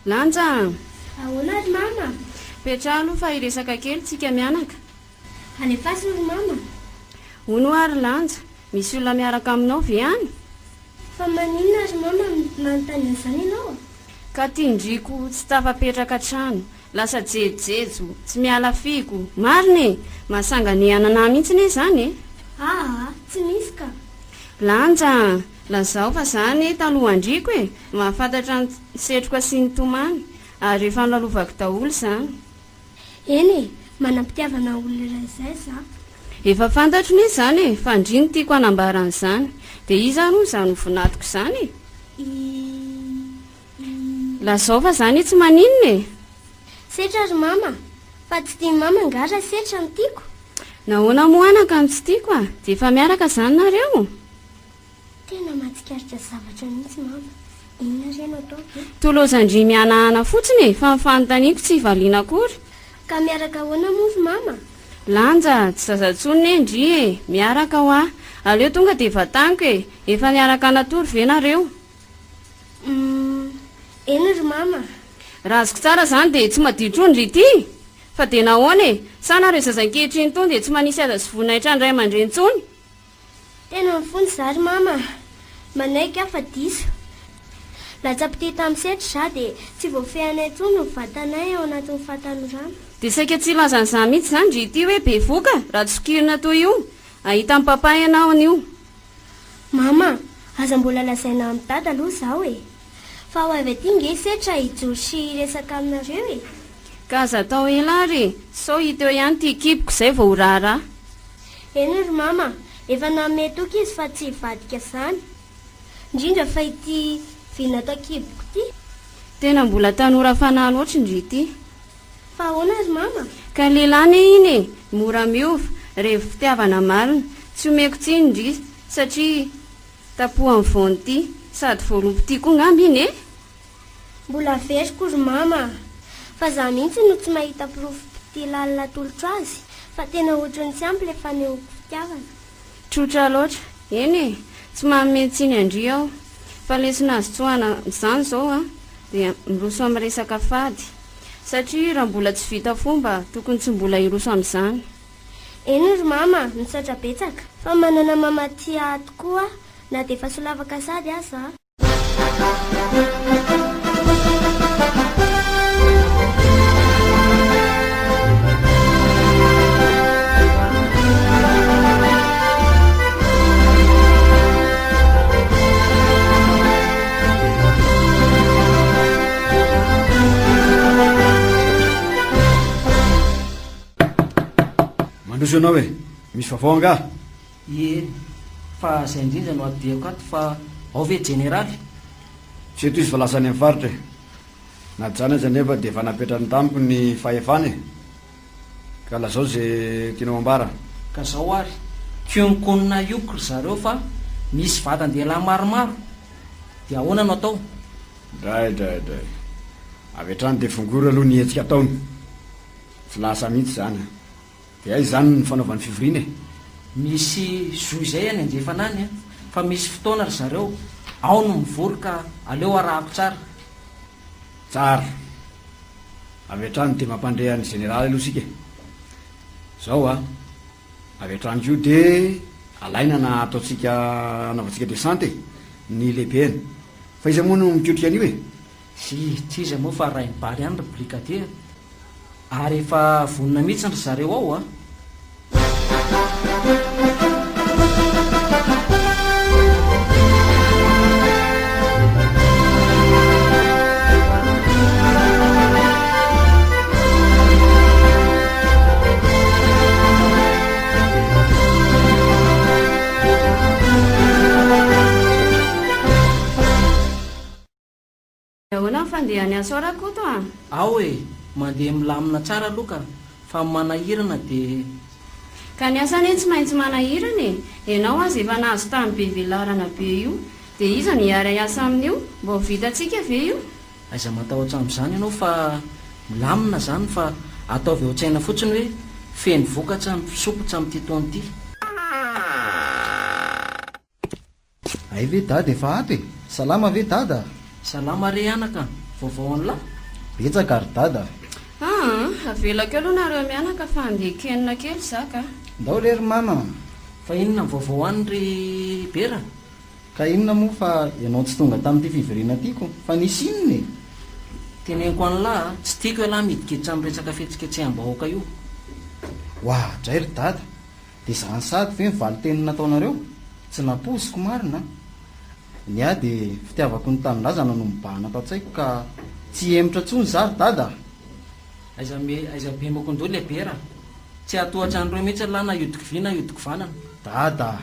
Lanja a! Ahoana ry mama? Petraho aloha fa hiresaka kely tsika mianaka. Alefaso ry mama. Hono hoa ry Lanja, misy olona miaraka aminao ve any? Fa maninona ry mama no manontany an'izany ianao? Ka tindriko tsy tafapetraka an-trano, lasa jejojejo, tsy miala figo. Marina e! Mahasanganehana anah mihitsy anie izany e! Aa, tsy misy ka! Lanja a! Lazao fa za anie talohan-driako e! Mahafantatra ny setroka sy ny tomany, ary efa nolalovako daholo izany. Eny e! Manam-pitiavana olona iray izay za. Efa fantatro ne izany e! Fa ndry no tiako hanambara an'izany. Dia iza ary hono izany ho vinatiko izany e? I. I. Lazao fa za anie tsy maninona e! Setra ry mama! Fa tsy tian'i mama angaha raha setra no tiako? Nahoana moa anaka no tsy tiako a? Dia efa miaraka izany nareo? Tena mahatsikaritra zavatra mihitsy mama. Inona re no ataoko e? Tolozan-dry mihanahana fotsiny e, fa ny fanontaniako tsy valiana akory. Ka miaraka ahoana moa ry mama? Lanja, tsy zaza intsony ne ndry e, miaraka hoa. Aleo tonga dia vataniko e, efa niaraka natory ve nareo? Humm, eny ry mama. Raha azoko tsara izany dia tsy madio intsony ry ity? Fa dia nahoana e? Sa nareo zaza ankehitriny itony dia tsy manisy aza sy voninahitra ny ray aman-dreny intsony? Tena mifona za ry mama a! Manaiky aho fa diso. Latsa-pitia tamin'ny setra za dia tsy voafehinay intsony ny vatanay ao anatin'ny fahatanorana. Dia saika tsy hilaza an'izany mihitsy izany ndry ity hoe bevoka raha tsy sokirina toy io. Hahita an'i papa ianao anio. Mama, aza mbola lazaina amin'i dada aloha izaho e! Fa ho avy aty nge setra hijoro sy hiresaka aminareo e! Ka aza atao ela ary e! Sao hita eo ihany ity kiboko izay vao ho raharaha. Eny ry mama, efa nanome toky izy fa tsy hivadika zany. Indrindra fa ity vina ato an-kiboko ity. Tena mbola tanora fanahy loatra ndry ity. Fa ahoana ry mama? Ka lehilahy anie iny e! Mora miova, revo fitiavana marina. Tsy omeko tsiny ndry satria tapohan'ny voany ity. Sady voaloham-pitia koa ngamba iny e! Mbola averiko ry mama a! Fa za mihitsy no tsy mahita porofom-pitia lalina atolotro azy fa tena ohatran'ny tsy ampy le fanehoako fitiavana. Tsotra loatra. Eny e! Tsy manome tsiny an-dry aho. Fa lesona azo tsoahana amin'izany izao an, dia miroso amin'ny resaka fady. Satria raha mbola tsy vita fomba, tokony tsy mbola hiroso amin'izany. Eny ry mama a! Misaotra betsaka. Fa manana mama tia ahy tokoa aho na dia efa solafaka sady aza aho. Mandroso ianao e! Misy vaovao angaha? Eny, fa zay indrindra no adihako ato fa ao ve jeneraly? Tsy eto izy fa lasa any amin'ny faritra e. Na izany aza anefa dia efa napetrany tamiko ny fahefana e. Ka lazao ze tianao ambara. Ka zao ary, Kionkonona io ry zareo fa misy vatan-dehilahy maromaro. Dia ahoana no atao? Dray dray dray. Avy hatrany dia fongory aloha ny hetsika ataony. Tsy lasa mihitsy izany an. Dia aiza izany ny fanaovany fivoriana e? Misy zo izay any anjefana any an, fa misy fotoana ry zareo ao no mivory ka aleo arahako tsara. Tsara. Avy hatrany dia mampandre an'i Jeneraly aloha isika e. Zao an, avy hatrany koa dia alaina na ataontsika anaovantsika descente e, ny lehibeny. Fa iza moa no mikotrika an'io e? Tsy tsy iza moa fa Rainibary ihany ry brigadier a! Ary efa vonona mihitsy ry zareo ao a! Ahoana ny fandehan'ny asa ao Rakoto a? Ao e! Mandeha milamina tsara aloha ka! Fa ny manahirana dia. Ka ny asa anie tsy maintsy manahirana e! Ianao aza efa nahazo tany be velarana be io, dia iza no hiara-hiasa amin'io? Mba ho vitantsika ve io? Aiza matahotra amin'izany ianao fa milamina izany fa ataovy ao an-tsaina fotsiny hoe feno vokatra ny sompitra amin'ity taona ity. Hay ve dada efa ato e! Salama ve dada? Salama re anaka a! Vaovao an'lah? Betsaka ry dada a! Aa! Avelako eo aloha nareo mianaka fa andeha hikenina kely za ka! Ndao re ry mama a! Fa inona ny vaovao any ry Bera? Ka inona moa fa ianao tsy tonga tamin'ity fivoriana ity ko! Fa nisy inona e? Teneniko an'lah a! Tsy tiako ialahy midikiditra amin'ny resaka fihetsiketseham-bahoaka io. Oadray ry dada! Dia izany sahady ve ny valinteny nataonareo? Tsy nampoiziko marina an! Ny ahy dia fitiavako ny tanindrazana no mibahana ato an-tsaiko ka tsy hihemotra intsony za ry dada a! Aiza me aiza be mokondoha le bera a! Tsy hahatohatra an'ireo mihitsy lah na hiodikivia na hiodikovanana. Dada a!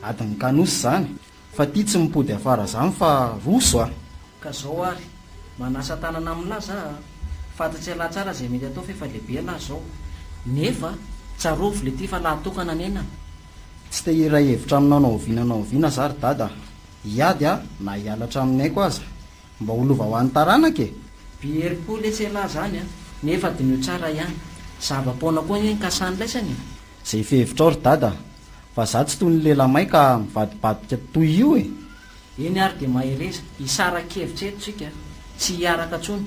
Adin'ny kanosa izany fa ty tsy mipody afara zany fa roso a! Ka zao ary, manasa tanana amin'lah za a! Fantats'ialahy tsara zay mety atao f'efa lehibe lah zao. Nefa, tsarovy le ty fa lahy tokana nena. Tsy te hiray hevitra aminao na oviana na oviana za ry dada a! Hiady aho na hiala hatramin'ny aiko aza, mba ho lova ho an'ny taranaka e! Be herim-po letsy ialahy zany a! Nefa diniho tsara ihany, zava-poana koa anie ny kasan'laisany e! Zay fihevitrao ry dada a! Fa za tsy toy ny lehilahy may ka mivadibadika toy io e! Eny ary dia mahereza, hisara-kevitra eto tsika, tsy hiaraka tsony.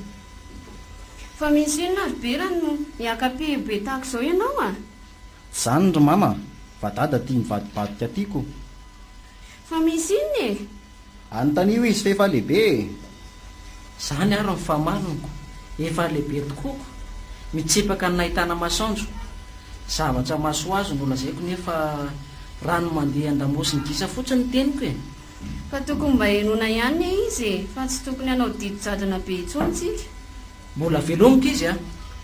Fa misy inona ry Bera no miaka-peo be tahaka izao ianao a? Tsy zany ry mama fa dada tia mivadibadika aty ko. Fa misy inona e? Anontanio izy f'efa lehibe e! Zany ary ny famariniko, efa lehibe tokoa ko, mitsipaka ny nahitana masoandro, zavatra maso azo no lazaiko nefa rano mandeha an-damosin'ny gisa fotsiny ny teniko e! Fa tokony mba henoina ihany ne izy e, fa tsy tokony hanao didy jadona be intsony tsika. Mbola velomiko izy a!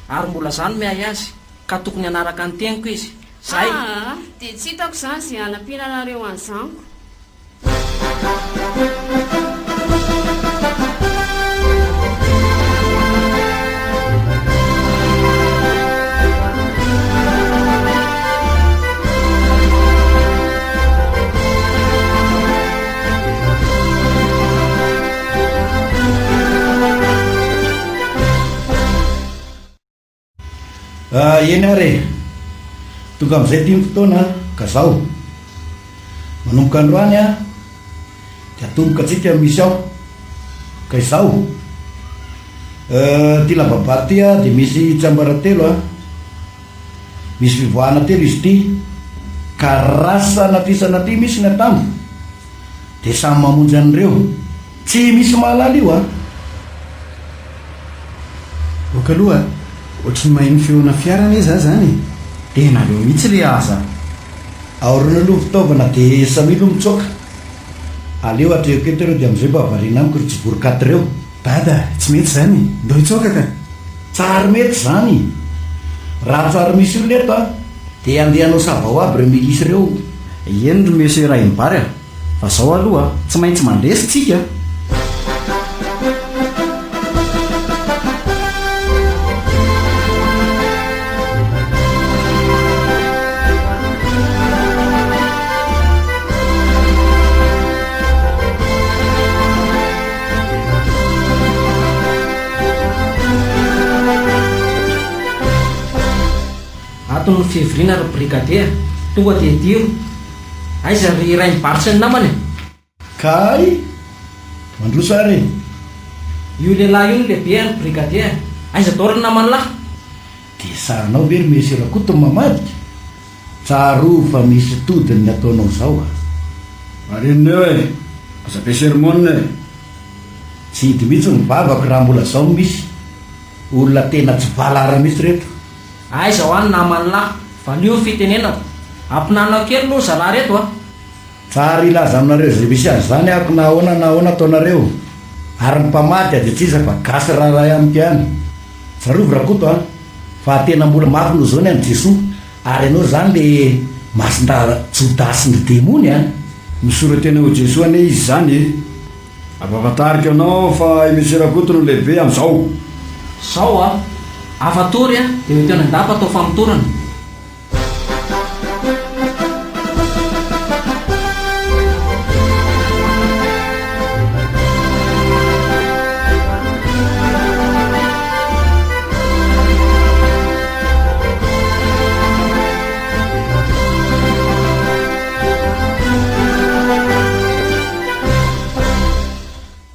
Ary mbola za no miahy azy, ka tokony hanaraka ny teniko izy. Zay! Aa! Dia tsy hitako izany izay hanampiana anareo an'izany ko. Ah, eny ary e! Tonga amin'izay ity ny fotoana ka zao. Manomboka androany an, dia atomboka antsika ny mission. Ka izao, eh, ity lavabato ity an, dia misy tsiambaratelo an. Misy fivoahana telo izy ity. Ka raha sanatria sanatria misy ny atambo, dia samy mamonjy an'ireo. Tsy misy mahalala io an! Ok aloha a! Ohatry ny maheno feona fiara anie za zany e! Dia nareo mihitsy le aza. Aorina aloha ny fitaovana dia samia aloha mitsoaka. Aleo atrehiko eto ireo dia amin'izay mba variana amiko ry tsivory-katy ireo. Dada, tsy mety izany e! Ndao hitsoaka ka! Tsary mety izany! Raha tsary misy olona eto a! Dia andeha hanao savao aby ireo milisy ireo. Eny ry Monsieur Rainibary a! Fa zao aloha tsy maintsy mandresy tsika a! Antony ny fivoriana ry brigadier a! Tonga dia idiro. Aiza ry Rainibary sy ny namany e? Kay! Mandroso ary e! Io lehilahy io no lehibe ry brigadier a! Aiza daholo ny namany lahy? Dia sahanao ve ry Monsieur Rakoto ny mamadika? Tsarovy fa misy todiny ny ataonao zao a! Marenina eo e! Aza be sermon e! Tsy hidy mihitsy ny vavako raha mbola zao no misy. Olona tena tsy valahara mihitsy reto. Aiza hoa ny naman'lah? Valio ny fitenenako. Ampinanao kely aloha zalahy reto a! Tsary hilaza aminareo izay misy azy izany ako na ahoana na ahoana ataonareo. Ary ny mpamadika dia tsy iza fa gasy raharahy amiko ihany. Tsarovy Rakoto a! Fa tena mbola mafy noho izao ny an'i Jesoa. Ary ianao izany le masindahy Jodasy ny demony a! Misora-tena ho Jesoa anie izy izany e! Ampahafantariko anao fa i Monsieur Rakoto no lehibe amin'izao. Zao a! Afatory a! Dia ho teo any an-dapa atao famotorana.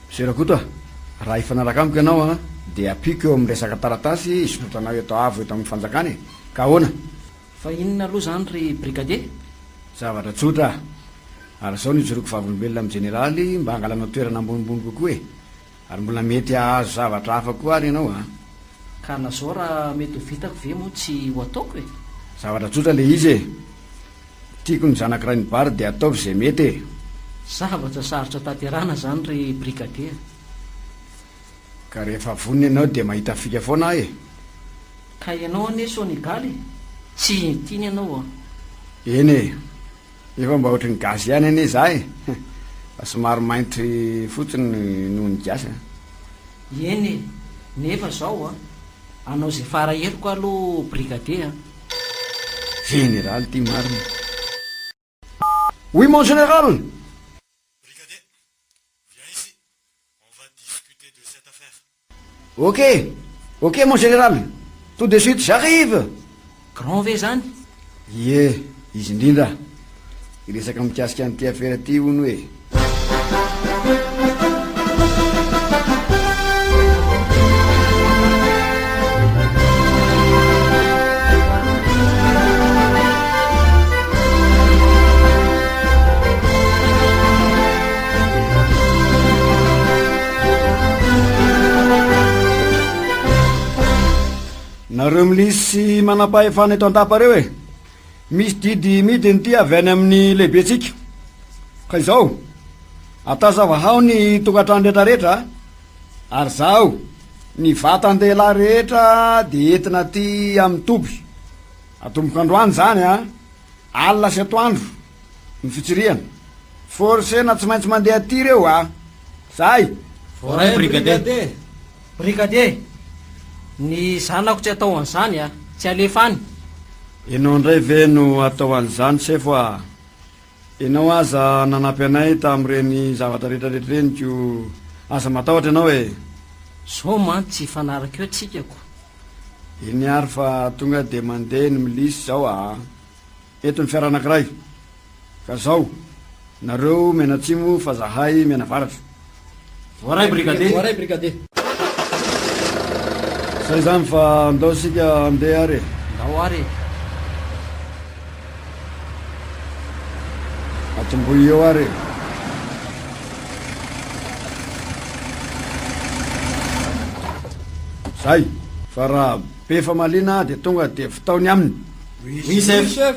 Monsieur Rakoto a! Raha hifanaraka amiko ianao a, dia ampiako eo amin'ny resaka taratasy hisondrotanao eto avo eto amin'ny fanjakana e! Ka ahoana? Fa inona aloha izany ry brigadier? Zavatra tsotra a! Ary izao no ijoroako vavolombelona amin'ny jeneraly mba hangalanao toerana ambonimbony kokoa e! Ary mbola mety hahazo zavatra hafa koa ary ianao a! Ka na zao raha mety ho vitako ve moa tsy ho ataoko e! Zavatra tsotra le izy e! Tiako ny zanak'i Rainibary dia ataovy izay mety e! Zavatra sarotra tanterahana izany ry brigadier a! Ka rehefa vonona ianao dia mahita fika foana aho e! Ka ianao anie Sonegaly e! Tsy tiany ianao an! Eny e! Efa mba ohatry ny gasy ihany anie za e! Fa somary mainty fotsiny noho ny gasy an! Eny e! Nefa zao an! Hanao izay fara heriko aloha brigadier an! Jeneraly ty marina. Oui mon général! Brigadier, viens ici, on va discuter de cette affaire. Ok! Ok mon général! Tout de suite j'arrive! Grand ve zany? Ie, izy indrindra. Hiresaka mikasika an'ity afera ity hono e. Nareo milisy sy manampahefana eto an-dapa reo e! Misy didy midina ity avy any amin'ny lehibentsika. Ka izao, atazavahao ny tokantrano rehetrarehetra ary zahao ny vatan-dehilahy rehetra dia entina aty amin'ny toby. Atomboka androany izany an! Alina sy atoandro ny fitsirihana. Forcena tsy maintsy mandeha aty ireo a! Zay! Voaray brigadier! Brigadier! Ny zanako tsy atao an'izany a! Tsy alefa any! Enao indray ve no atao an'izany sefo a! Enao aza nanampy anay tamin'ireny zavatra rehetra rehetra ireny ko aza matahotra enao e! Zao mantsy tsy hifanaraka eo tsika ko! Eny ary fa tonga dia mandeha ny milisy zao aa! Eto ny fiara anakiray! Ka zao, nareo mianatsimo fa zahay mianavaratra. Voaray brigadier! Voaray brigadier! Zay zany fa andao isika andeha ary e! Ndao ary e! Atombohy eo ary e! Zay! Fa raha be famaliana dia tonga dia vitao ny aminy! Oui chef!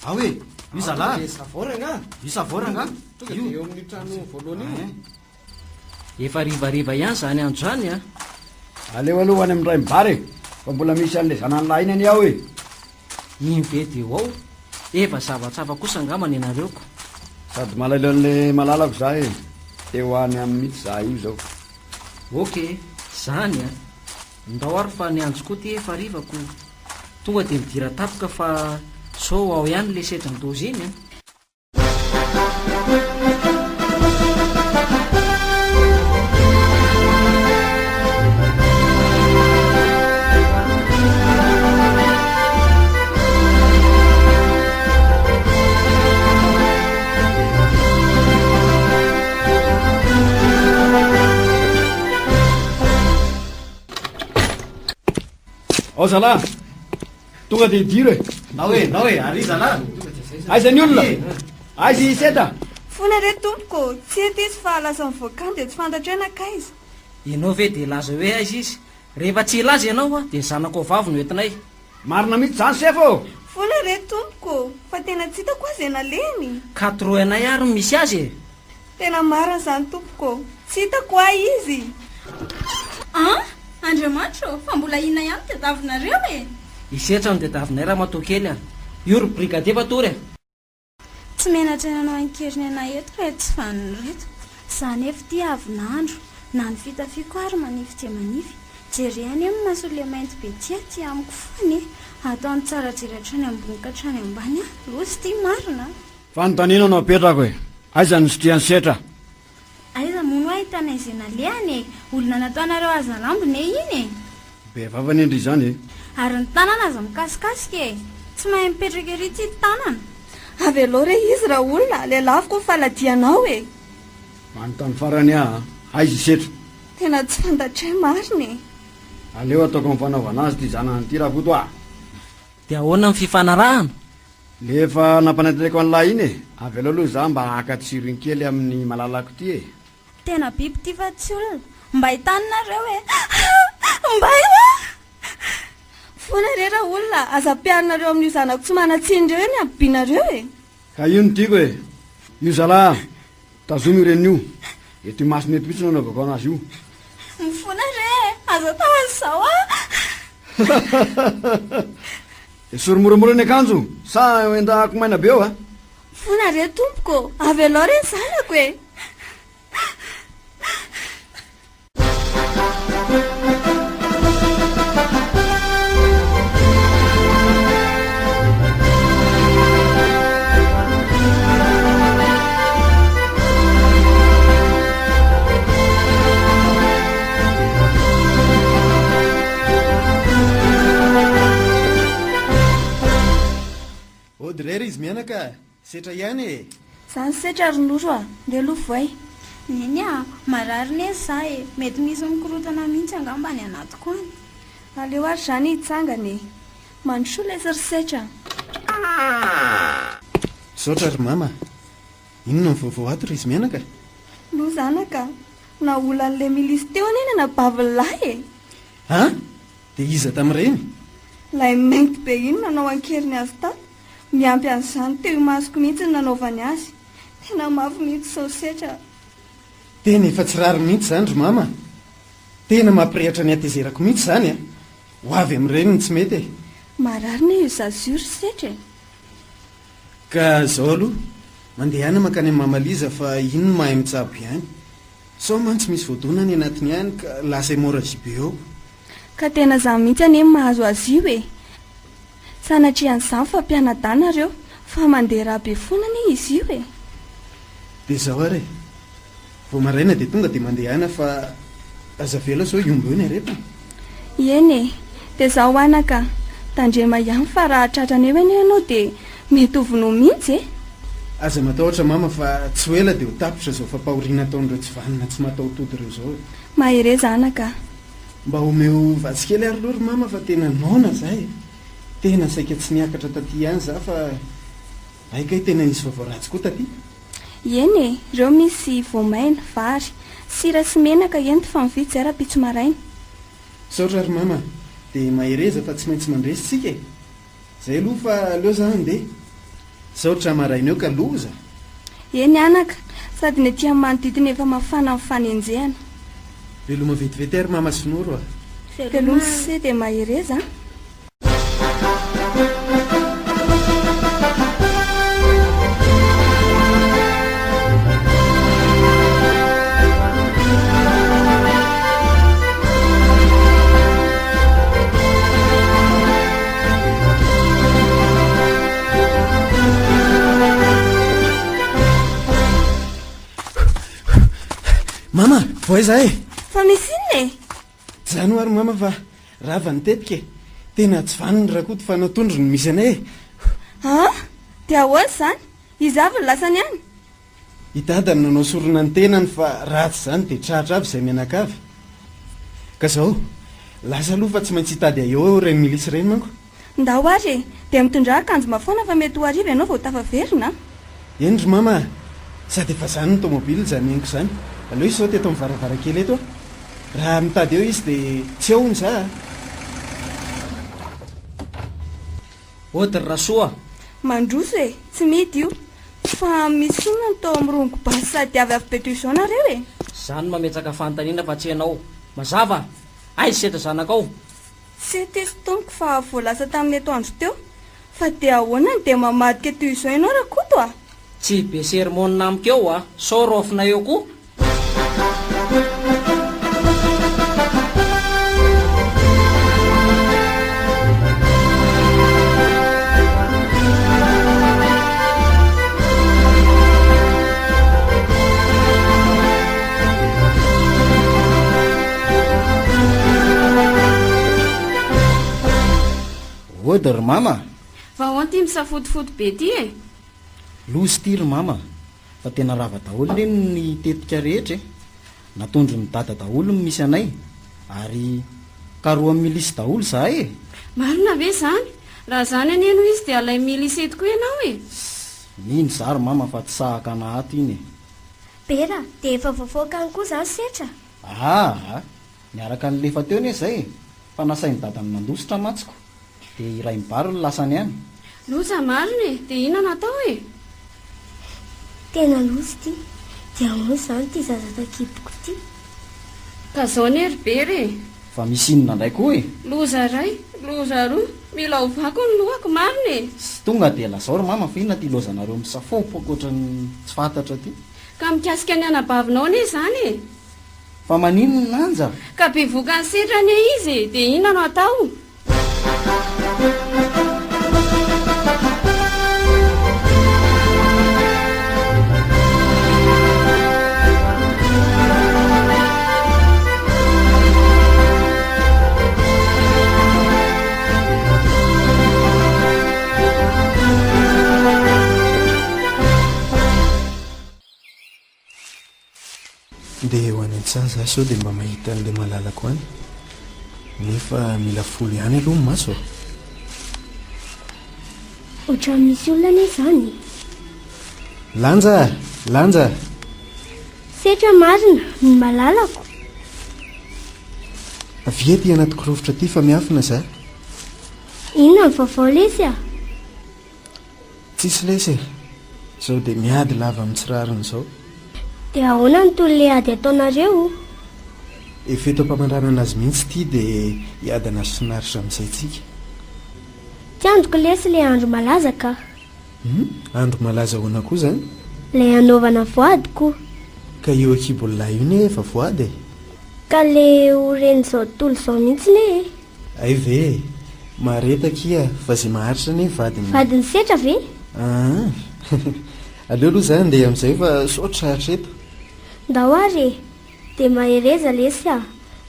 Ao e! Io zalahy! Savory angaha? Io savory angaha? Tonga dia eo amin'io trano voalohany io. Efa harivariva ihany izany andro izany a! Aleo aloha ho any amin'ny Rainibary e! Fa mbola misy an'ilay zanany lahy iny anie ao e! Iny be dia ho ao. Efa zavatra hafa kosa angamba ny anareo ko. Sady malahelo an'ilay malalako za e! Te ho any aminy mihitsy za io zao. Ok, zany a! Ndao ary fa ny andro koa ty efa hariva ko. Tonga dia midira tampoka fa sao ao ihany le sedran-doza iny an! Ao zalahy! Tonga dia idiro e! Ndao e, ndao e, ary zalahy! Aiza ny olona? Aiza i Seta? Fona re tompoko, tsy hita izy fa lasa nivoaka any dia tsy fantatro hoe nankaiza. Ianao ve dia hilaza hoe aiza izy? Rehefa tsy hilaza ianao dia ny zanakao vavy no entinay. Marina mihitsy izany sefo ô! Fona re tompoko, fa tena tsy hitako aza e nalehany. Ka toroy anay ary ny misy azy e! Tena marina izany tompoko ô! Tsy hitako hoa izy! An! Andriamanitra ô! Fa mbola inona ihany no tadiavinareo e? Hisetra no tadiavinay ramatoa kely a! Io ry brigadier fa tory a! Tsy menatra nanao an-keriny anay eto ireto tsy vanona ireto. Za nefa ity avy nandro, na ny fitafiako ary manify dia manify. Jere anie ny mason'ilay mainty be ity aty amiko foana e! Ataony tsara jery hatrany ambony ka hatrany ambany aho. Loza ity marina a! Fanontaniana no apetrako e! Aiza ny nisitrihan'i Setra? Aiza moa no ahitana izay nalehany e! Olona nataonareo hazalambo ne iny e! Be vava anie ndry izany e! Ary ny tanana aza mikasikasika e! Tsy mahay mipetraka ery ity tanana! Avelao re izy raolona, lelafiko ny faladianao e! Manontany farany aho a! Aiza i Setra? Tena tsy fantatray marina e! Aleo ataoko amin'ny fanaovana azy ity zanany ity Rakoto a! Dia ahoana ny fifanarahana? Le efa nampanantenaiko an'lah iny e! Avelao aloha za mba haka tsirony kely amin'ny malalako ity e! Tena biby ity fa tsy olona. Mbay tany nareo e! Mbay hoa! Foana re raolona, aza ampiharinareo amin'io zanako tsy manan-tsiny ireo ny habibianareo e! Ka io no tiako e! Io zalahy tazomy io reniny io, eto imasony eto mihitsy no anaovako anazy io. Mifona re e! Aza atao an'izao a! Esory moramora ny akanjo sa endahako maina be eo a! Mifona re tompoko ô! Avelao re ny zanako e! Ody re ry izy mianaka a! Setra ihany e! Zany setra ry Noro a! Ndeha aloha voay. Neny a! Marary ne za e! Mety misy mikorotana mihitsy angamba any anatiko any. Aleo ary zany hitsangana e! Mandrosoa lesy ry setra a! Misaotra ry mama a! Inona ny vaovao ato ry izy mianaka? Loza anaka a! Naolan'ilay milisy teo anie ny anabavin'ny lahy e! An! Dia iza tamin'ireny? Ilay mainty be iny nanao an-keriny azy tato. Miampy an'izany teo imasoko mihitsy ny nanaovany azy. Tena mafy mihitsy izao setra a! Tena efa tsy rariny mihitsy izany ry mama a! Tena mampirehatra ny hatezerako mihitsy izany a! Ho avy amin'ireny ny tsy mety e! Marary anie io zaza io ry setra e! Ka izao aloha, mandehana mankany amin'i mama Liza fa iny no mahay mitsabo ihany. Sao mantsy misy voadona any anatiny any ka lasa hémorragie be eo. Ka tena zany mihitsy anie ny mahazo azy io e! Sanatria an'izany fa mpianadahy nareo fa mandeha ra be foana anie izy io e! Dia izao ary e! Vao maraina dia tonga dia mandehana fa aza avela sao hiombo eo ny aretina. Eny e! Dia zao anaka a! Tandrema ihany fa raha tratrany eo anie ianao dia mety ho vonoa mihitsy e! Aza matahotra mama fa tsy ho ela dia ho tapitra izao fampahoriana ataon'ireo tsy vanona tsy mataho-tody ireo izao e! Mahereza anaka a! Mba omeo vatsy kely ary aloha ry mama fa tena noana za e! Tena saika tsy niakatra taty ihany za fa hay kay tena nisy vaovao ratsy koa taty. Eny e, reo misy voamaina, vary, sira sy menaka ento fa mividy zay rapitso maraina. Misaotra ry mama a! Dia mahereza fa tsy maintsy mandresy tsika e! Zay aloha fa aleo za handeha. Saotra maraina eo ka loza! Eny anaka, sady ny aty amin'ny manodidina efa mafana amin'ny fanenjehana. Veloma vetivety ary mama sy Noro a! Veloma sy dia mahereza a! Mama, voay za e! Fa misy inona e? Jano ary mama fa rava ny tetika e! Tena tsy vanona Rakoto fa natondro ny misy anay e! An! Dia ahoana izany? Iza avy no lasany any? I Dada no nanao sorona ny tenany fa raha tsy izany dia tratra avy izay mianakavy. Ka zao, Lasa aloha fa tsy maintsy hitady ahy eo ireny milisy ireny manko. Ndao ary e! Dia mitondrà akanjo mafana fa mety ho hariva ianao vao tafaverina a! Eny ry mama a! Sady efa zany ny tomobile izany henoko izany. Aleo hisaoty eto amin'ny varavarankely eto aho. Raha mitady eo izy dia tsy eo hono za a! Ody ry Rasoa! Mandroso e! Tsy mihidy io. Fa misy inona no tao amin'ny rongo basy sady avy avy be toy izao nareo e? Za no mametraka fanontaniana fa tsy ianao. Mazava? Aiza setra zanakao? Tsy hety izy tompoko fa vao lasa tamin'ny atoandro teo. Fa dia ahoana no dia mamadika toy izao ianao Rakoto a? Tsy be sermona amiko eo a! Sao raofina eo koa? Ody ry mama a! Fa ahoana ity misafotofoto be ity e? Loza ity ry mama fa tena rava daholo anie ny tetika rehetra e! Natondron'i dada daholo ny misy anay ary karohan'ny milisy daholo izahay e! Marina ve izany? Raha izany anie no izy dia alain'ny milisy eto koa ianao e! Mino za ry mama fa tsy sahaka ana ato iny e! Bera, dia efa voafaoka any koa izany setra? Aa! Niaraka nilefa teo anie izay e! Fa nasain'i dadany nandositra mantsy ko! Dia i Rainibary no lasany any. Loza marina e! Dia inona no atao e? Tena loza ity! Dia ahoana izany ity zaza takiboko ity? Ka zao anie ry Bera e! Fa misy inona indray koa e? Loza iray, loza roa, mila ovako ny lohako marina e! Tsy tonga dia lazao ry mama fa inona ity lozanareo misafoapoaka ohatran'ny tsy fantatra ity? Ka mikasika ny anabavinao anie izany e! Fa maninona Anja? Ka bevokan'ny setra anie izy e! Dia inona no atao? Ndeha ho any an-tsaha za sao dia mba mahita an'ilay malalako any. Nefa mila folo ihany aloha ny maso a! Ohatran'ny misy olona anie izany e! Lanja a! Lanja a! Setra marina, ny malalako. Avia aty anaty kirovitra aty fa miafina za. Inona ny vaovao lesy a? Tsisy lesy e! Zao dia miady lava amin'ny tsy rariny zao. Dia ahoana ny tohin'ilay ady ataonareo? Efa eto am-pamaranana azy mihitsy ity dia hiadana sy finaritra amin'izay tsika. Tsy andriko lesy ilay andro malaza ka. Hum? Andro malaza ahoana koa izany? Ilay hanaovana voady ko. Ka io akibon'lahy io ne efa voady e! Ka le ho ren'izao tontolo izao mihitsy ne e! Hay ve e! Mahareta akia fa ze maharitra anie vadin'ny. Vadin'ny setra ve? Aa! Aleo aloha za handeha amin'izay fa sao tratra eto. Ndao ary e! Dia mahereza lesy a!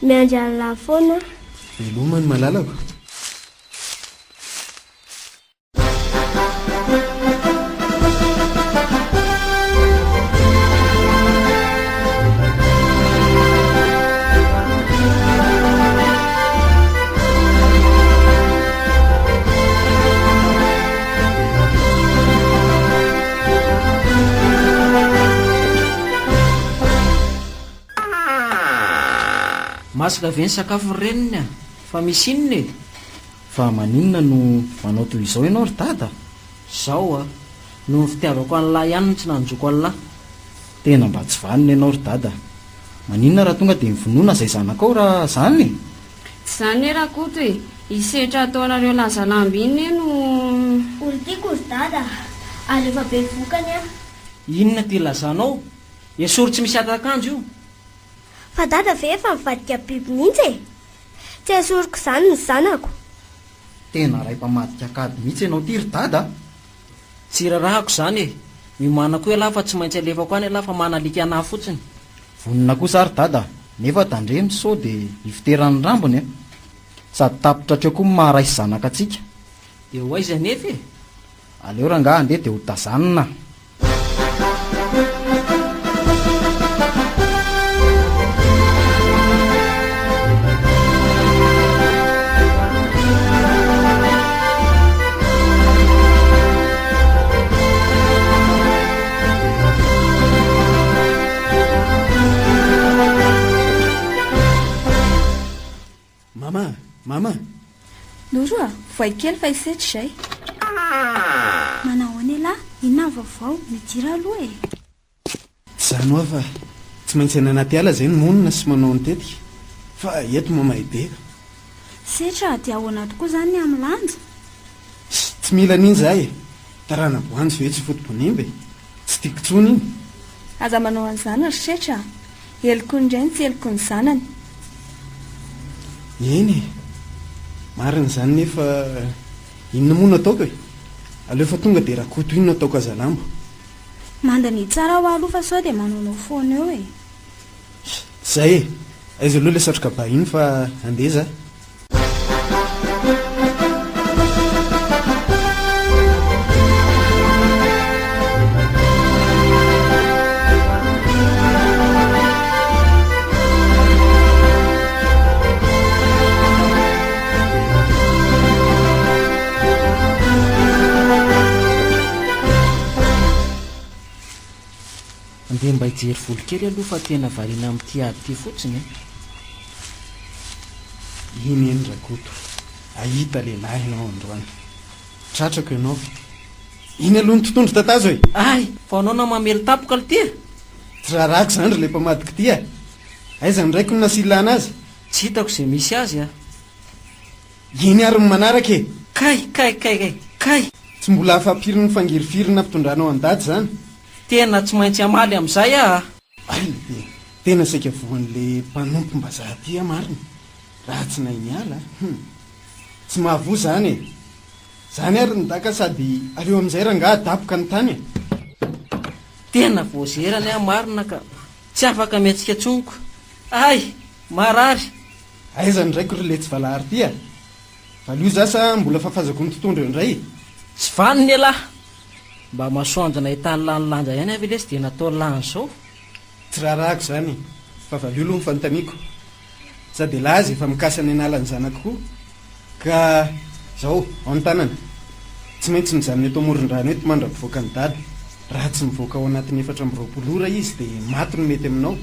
Miandry an'lah foana aho. Veloma ny malalako. Masaka ve ny sakafo ry reniny a? Fa misy inona e? Fa maninona no manao toy izao ianao ry dada? Zao a! Noho ny fitiavako an'lah ihany no tsy nanjoko an'lah. Tena mba tsy vanona ianao ry dada. Maninona raha tonga dia mivonona izay zanakao raha zany e? Tsy zany ne Rakoto e! I setra ataonareo lazalamby iny ne no. Olon-tiako ry dada a! Ary efa be vokany aho. Inona ity lazanao? Esory tsy misy atak'anjo io. Fa dada ve efa mivadika biby mihitsy e? Tsy esoriko izany ny zanako. Tena ray mpamadika kady mihitsy ianao ity ry dada a! Tsy rarahako izany e! Miomàna koa ialahy fa tsy maintsy alefako any ialahy fa manalika anah fotsiny. Vonona kosa ary dada a! Nefa tandremo sao dia hifoteran'ny rambony a! Sady tapitra hatreo koa ny maha ray sy zanaka antsika. Dia ho aiza anefa e? Aleo rangaha andeha dia ho tazanina. Mama a! Noro a! Voay kely fa hisetra izay. Manahoana elah? Inona ny vaovao? Midira aloha e! Tsy izany hoa fa tsy maintsy any anaty ala izay no monina sy manao ny tetika fa eto mamay be ka. Setra dia ahoana tokoa izany ny amin'ny lanja? Tsy mila an'iny za e! Tarana-boanjo ve tsy foto-bonimba e! Tsy tiako intsony iny. Aza manao an'izany ry Setra a! Heloky ny rainy tsy heloky ny zanany. Eny e! Marina izany nefa inona moa no ataoko e! Aleo fa tonga dia Rakoto iny no ataoko hazalambo. Mandania tsara hoa aloha fa sao dia manaonao foana eo e! Zay e! Aiza aloha ilay satroka ba iny fa andeha za. Andeha mba hijery voly kely aloha fa tena variana amin'ity ady ity fotsiny e. Iny eny Rakoto, ahita lehilahy ianao androany. Tratrako ianao. Iny aloha ny tontondro tatazo e! Hay! Fa anao na mamely tapoka lty e! Tsy raharahako izany ry le mpamadika ity a! Aiza ny raiko no nasilana azy? Tsy hitako izay misy azy a! Iny ary ny manaraka e! Kay! Kay! Kay! Kay! Kay! Tsy mbola afa-piry ny fangirifirina mpitondranao an-dada izany? Tena tsy maintsy hamaly amin'izay aho a! Ay le tena saika voan'le mpanompom-bazaha ty aho marina raha tsy nahay niala a! Hum! Tsy mahavoa zany e! Zany ary ny daka sady aleo amin'izay rangaha adaboka ny tany e! Tena voazerany aho marina ka! Tsy afaka mihetsika intsony ko! Ay! Marary! Aiza ny raiko ry letsy valahary ty a! Valio za sa mbola fafazako ny tontondro eo indray e! Tsy vanona elah! Mba masoandro nahitany lany lanja ihany ave lesy dia natao lany zao? Tsy raharahako izany fa valio aloha ny fanontaniako. Sady elah aza efa mikasa ny hanala ny zanako koa ka zao, ao ny tanana. Tsy maintsy mijanona eto amoron-drano eto mandra-pivoaka an'i dada. Raha tsy mivoaka ao anatin'ny 24 ora izy dia maty no mety aminao.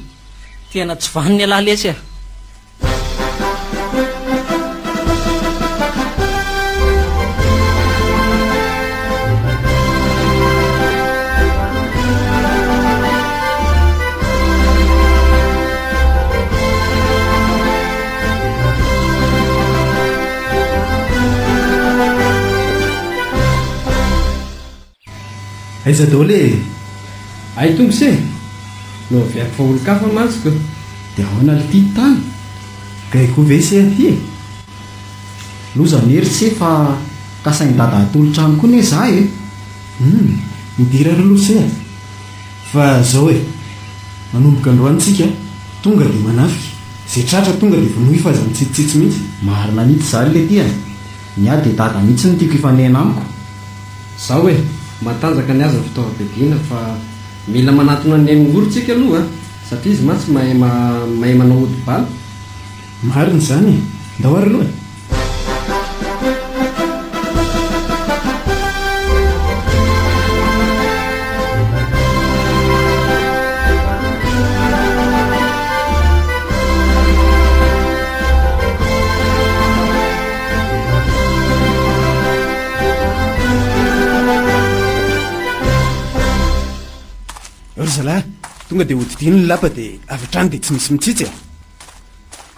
Tena tsy vanona ialahy lesy a! Aiza daholo e? Hay Tompo se! Nohaviako fa olon-kafa mantsy ko! Dia ahoana lty tany? Gay koa ve se aty e? Loza anie ry se fa kasain'i dada hatolotra any koa ne za e! Humm, midira ary aloha se a! Fa zao e, manomboka androany tsika tonga dia manafika, ze tratra tonga dia vonoy fa aza mitsitsitsitsy mihitsy. Marina mihitsy zany lety a! Ny ahy dia dada mihitsy no tiako hifanena amiko. Zao e, matanjaka ny azy ny fitaovam-piadiana fa mila manatona an'i Neningoro tsika aloha a, satria izy mantsy mahay mahay manao ody bala. Marina izany e! Ndao ary aloha e! Ry zalahy, tonga dia hodidino ny lapa dia avy hatrany dia tsy misy mitsitsy e!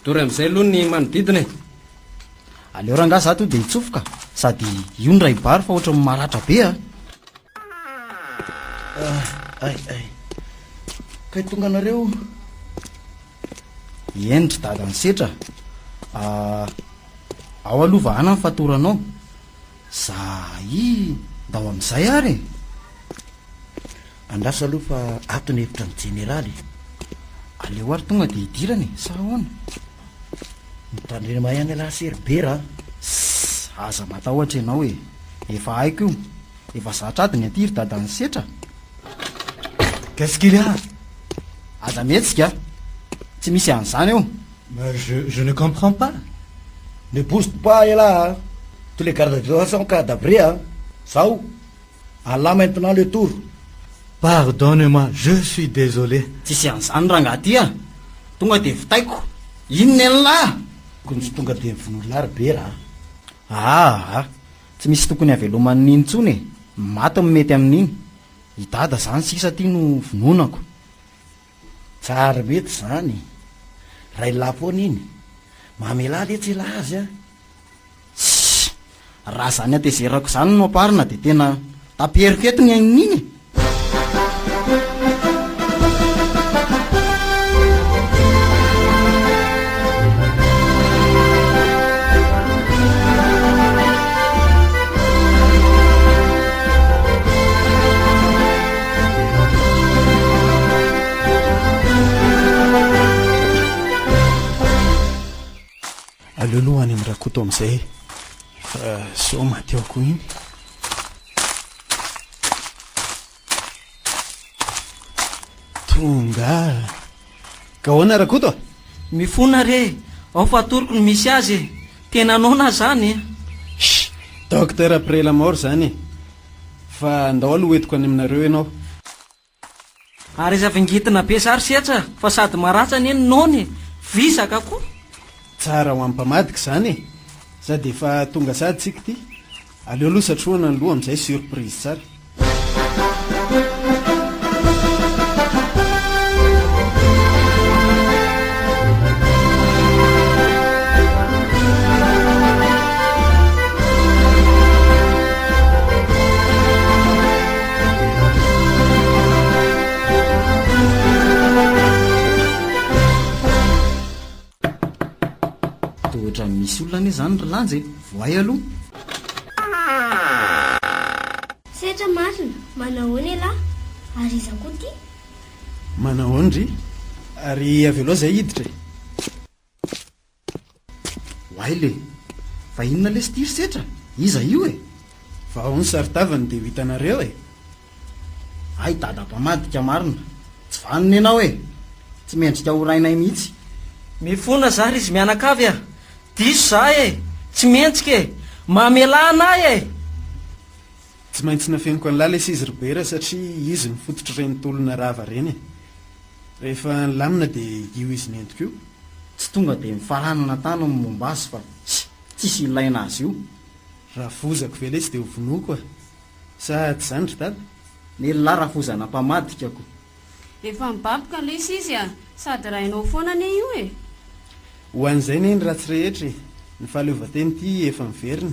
Dory amin'izay aloha ny manodidina e! Aleo rangahy za to dia hitsofoka sady io ny raibary fa ohatran'ny maratra be a! Ay ay. Kay tonga anareo. Eny ry dadan'i Setra a! Ao aloha vahana ny fatoranao. Zahay ndao amin'izay ary e! Andraso aloha fa ato ny hevitra ny jeneraly e! Aleo ary tonga dia hidirana e! Sa ahoana? Mitandrema ihany ialahy se ry Bera a! Sss! Aza matahotra ianao e! Efa haiko io! Efa zatra ady ny aty ry dadan'i Setra a! Qu'est-ce qu'il y a? Aza mihetsika a! Tsy misy an'izany eo! Mais je, je ne comprends pas. Ne bouge pas elah a! Tous les gardes du sont cadavrés a! Zao! Allah maintenant le tour! Pardonne-moi, je suis désolé. Tsisy an'izany rangaha ty a! Tonga dia vitaiko! Inona elah? Tokony tsy tonga dia mivono olona ry Bera a! Aa! Tsy misy tokony haveloman'iny intsony e! Maty ny mety amin'iny. I Dada zany sisa ty no vononako. Tsary mety zany. Railahy foana iny. Mamelà letsy elah azy a! Tssy! Raha zany hatezerako zany no amparina dia tena taperiko eto ny ain'iny e! Aleo aloha any amin'i Rakoto amin'izay e, fa sao maty ao koa iny. Tonga. Ka ahoana Rakoto a? Mifona re e! Ao fa atoroko ny misy azy e! Tena noana aho zany e! Chut! Docteur après la mort zany e! Fa ndao aloha hoentiko any aminareo ianao. Ary aiza vingitina be za ry setra fa sady maratsa anie ny noana e! Vizaka koa! Tsara ho an'ny mpamadika izany e! Sady efa tonga sady tsika ity. Aleo aloha satrohana ny loha amin'izay surprise tsara. Toa ohatran'ny misy olona anie izany ry Lanja e! Vohay aloha! Setra marina, manahoana elah? Ary iza koa ty? Manahoana ry? Ary avelao zay hiditra e! Oay le! Fa inona lesy ty ry Setra? Iza io e? Vao ny saron-tavany dia ho hitanareo e! Hay dada mpamadika marina! Tsy vanona ianao e! Tsy mendrika ho rainay mihitsy! Mifona za ry izy mianakavy a! Diso za e! Tsy mendrika e! Mamelà anah e! Tsy maintsy nafeniko an'lah lesy izy ry Bera satria izy no fototr'ireny tolona rava ireny e! Rehefa nilamina dia io izy nentiko io. Tsy tonga dia mifaranana tany ny momba azy fa tsisy ilaina azy io. Rafozako ve lesy dia ho vonoiko a! Sa tsy izany ry dada? Nelah rafozana mpamadika ko. Efa mibaboka lesy izy a! Sady rainao foana anie io e! Ho an'izay anie ny ratsy rehetra e! Ny fahaleovantena ity efa miverina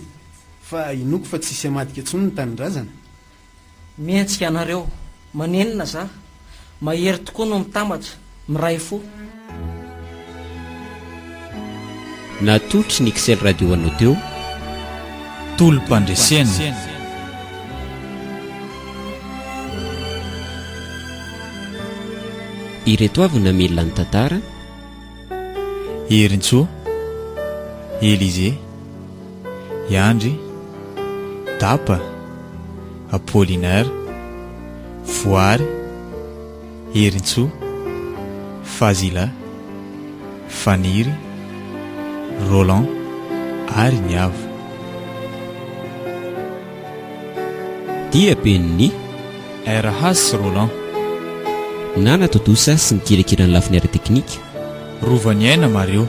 fa inoako fa tsy hisy hamadika intsony ny tanindrazana. Mihetsika anareo, manenina za. Mahery tokoa no mitambatra, miray fo. Natolotry ny Xel Radio anao teo. Tolom-pandresena. Ireto avy no namelona ny tantara. Herintsoa, Elysée, Iandry, Dapa, Apollinaire, Voary, Herintsoa, Fazila, Faniry, Roland ary Niavo. Diaben'ny. RH sy Roland. Nanatontosa sy nikirakira ny lafiny ara-teknika. Rovaniaina Mario.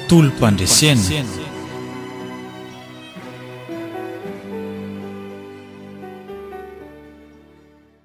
Tolom-pandresena.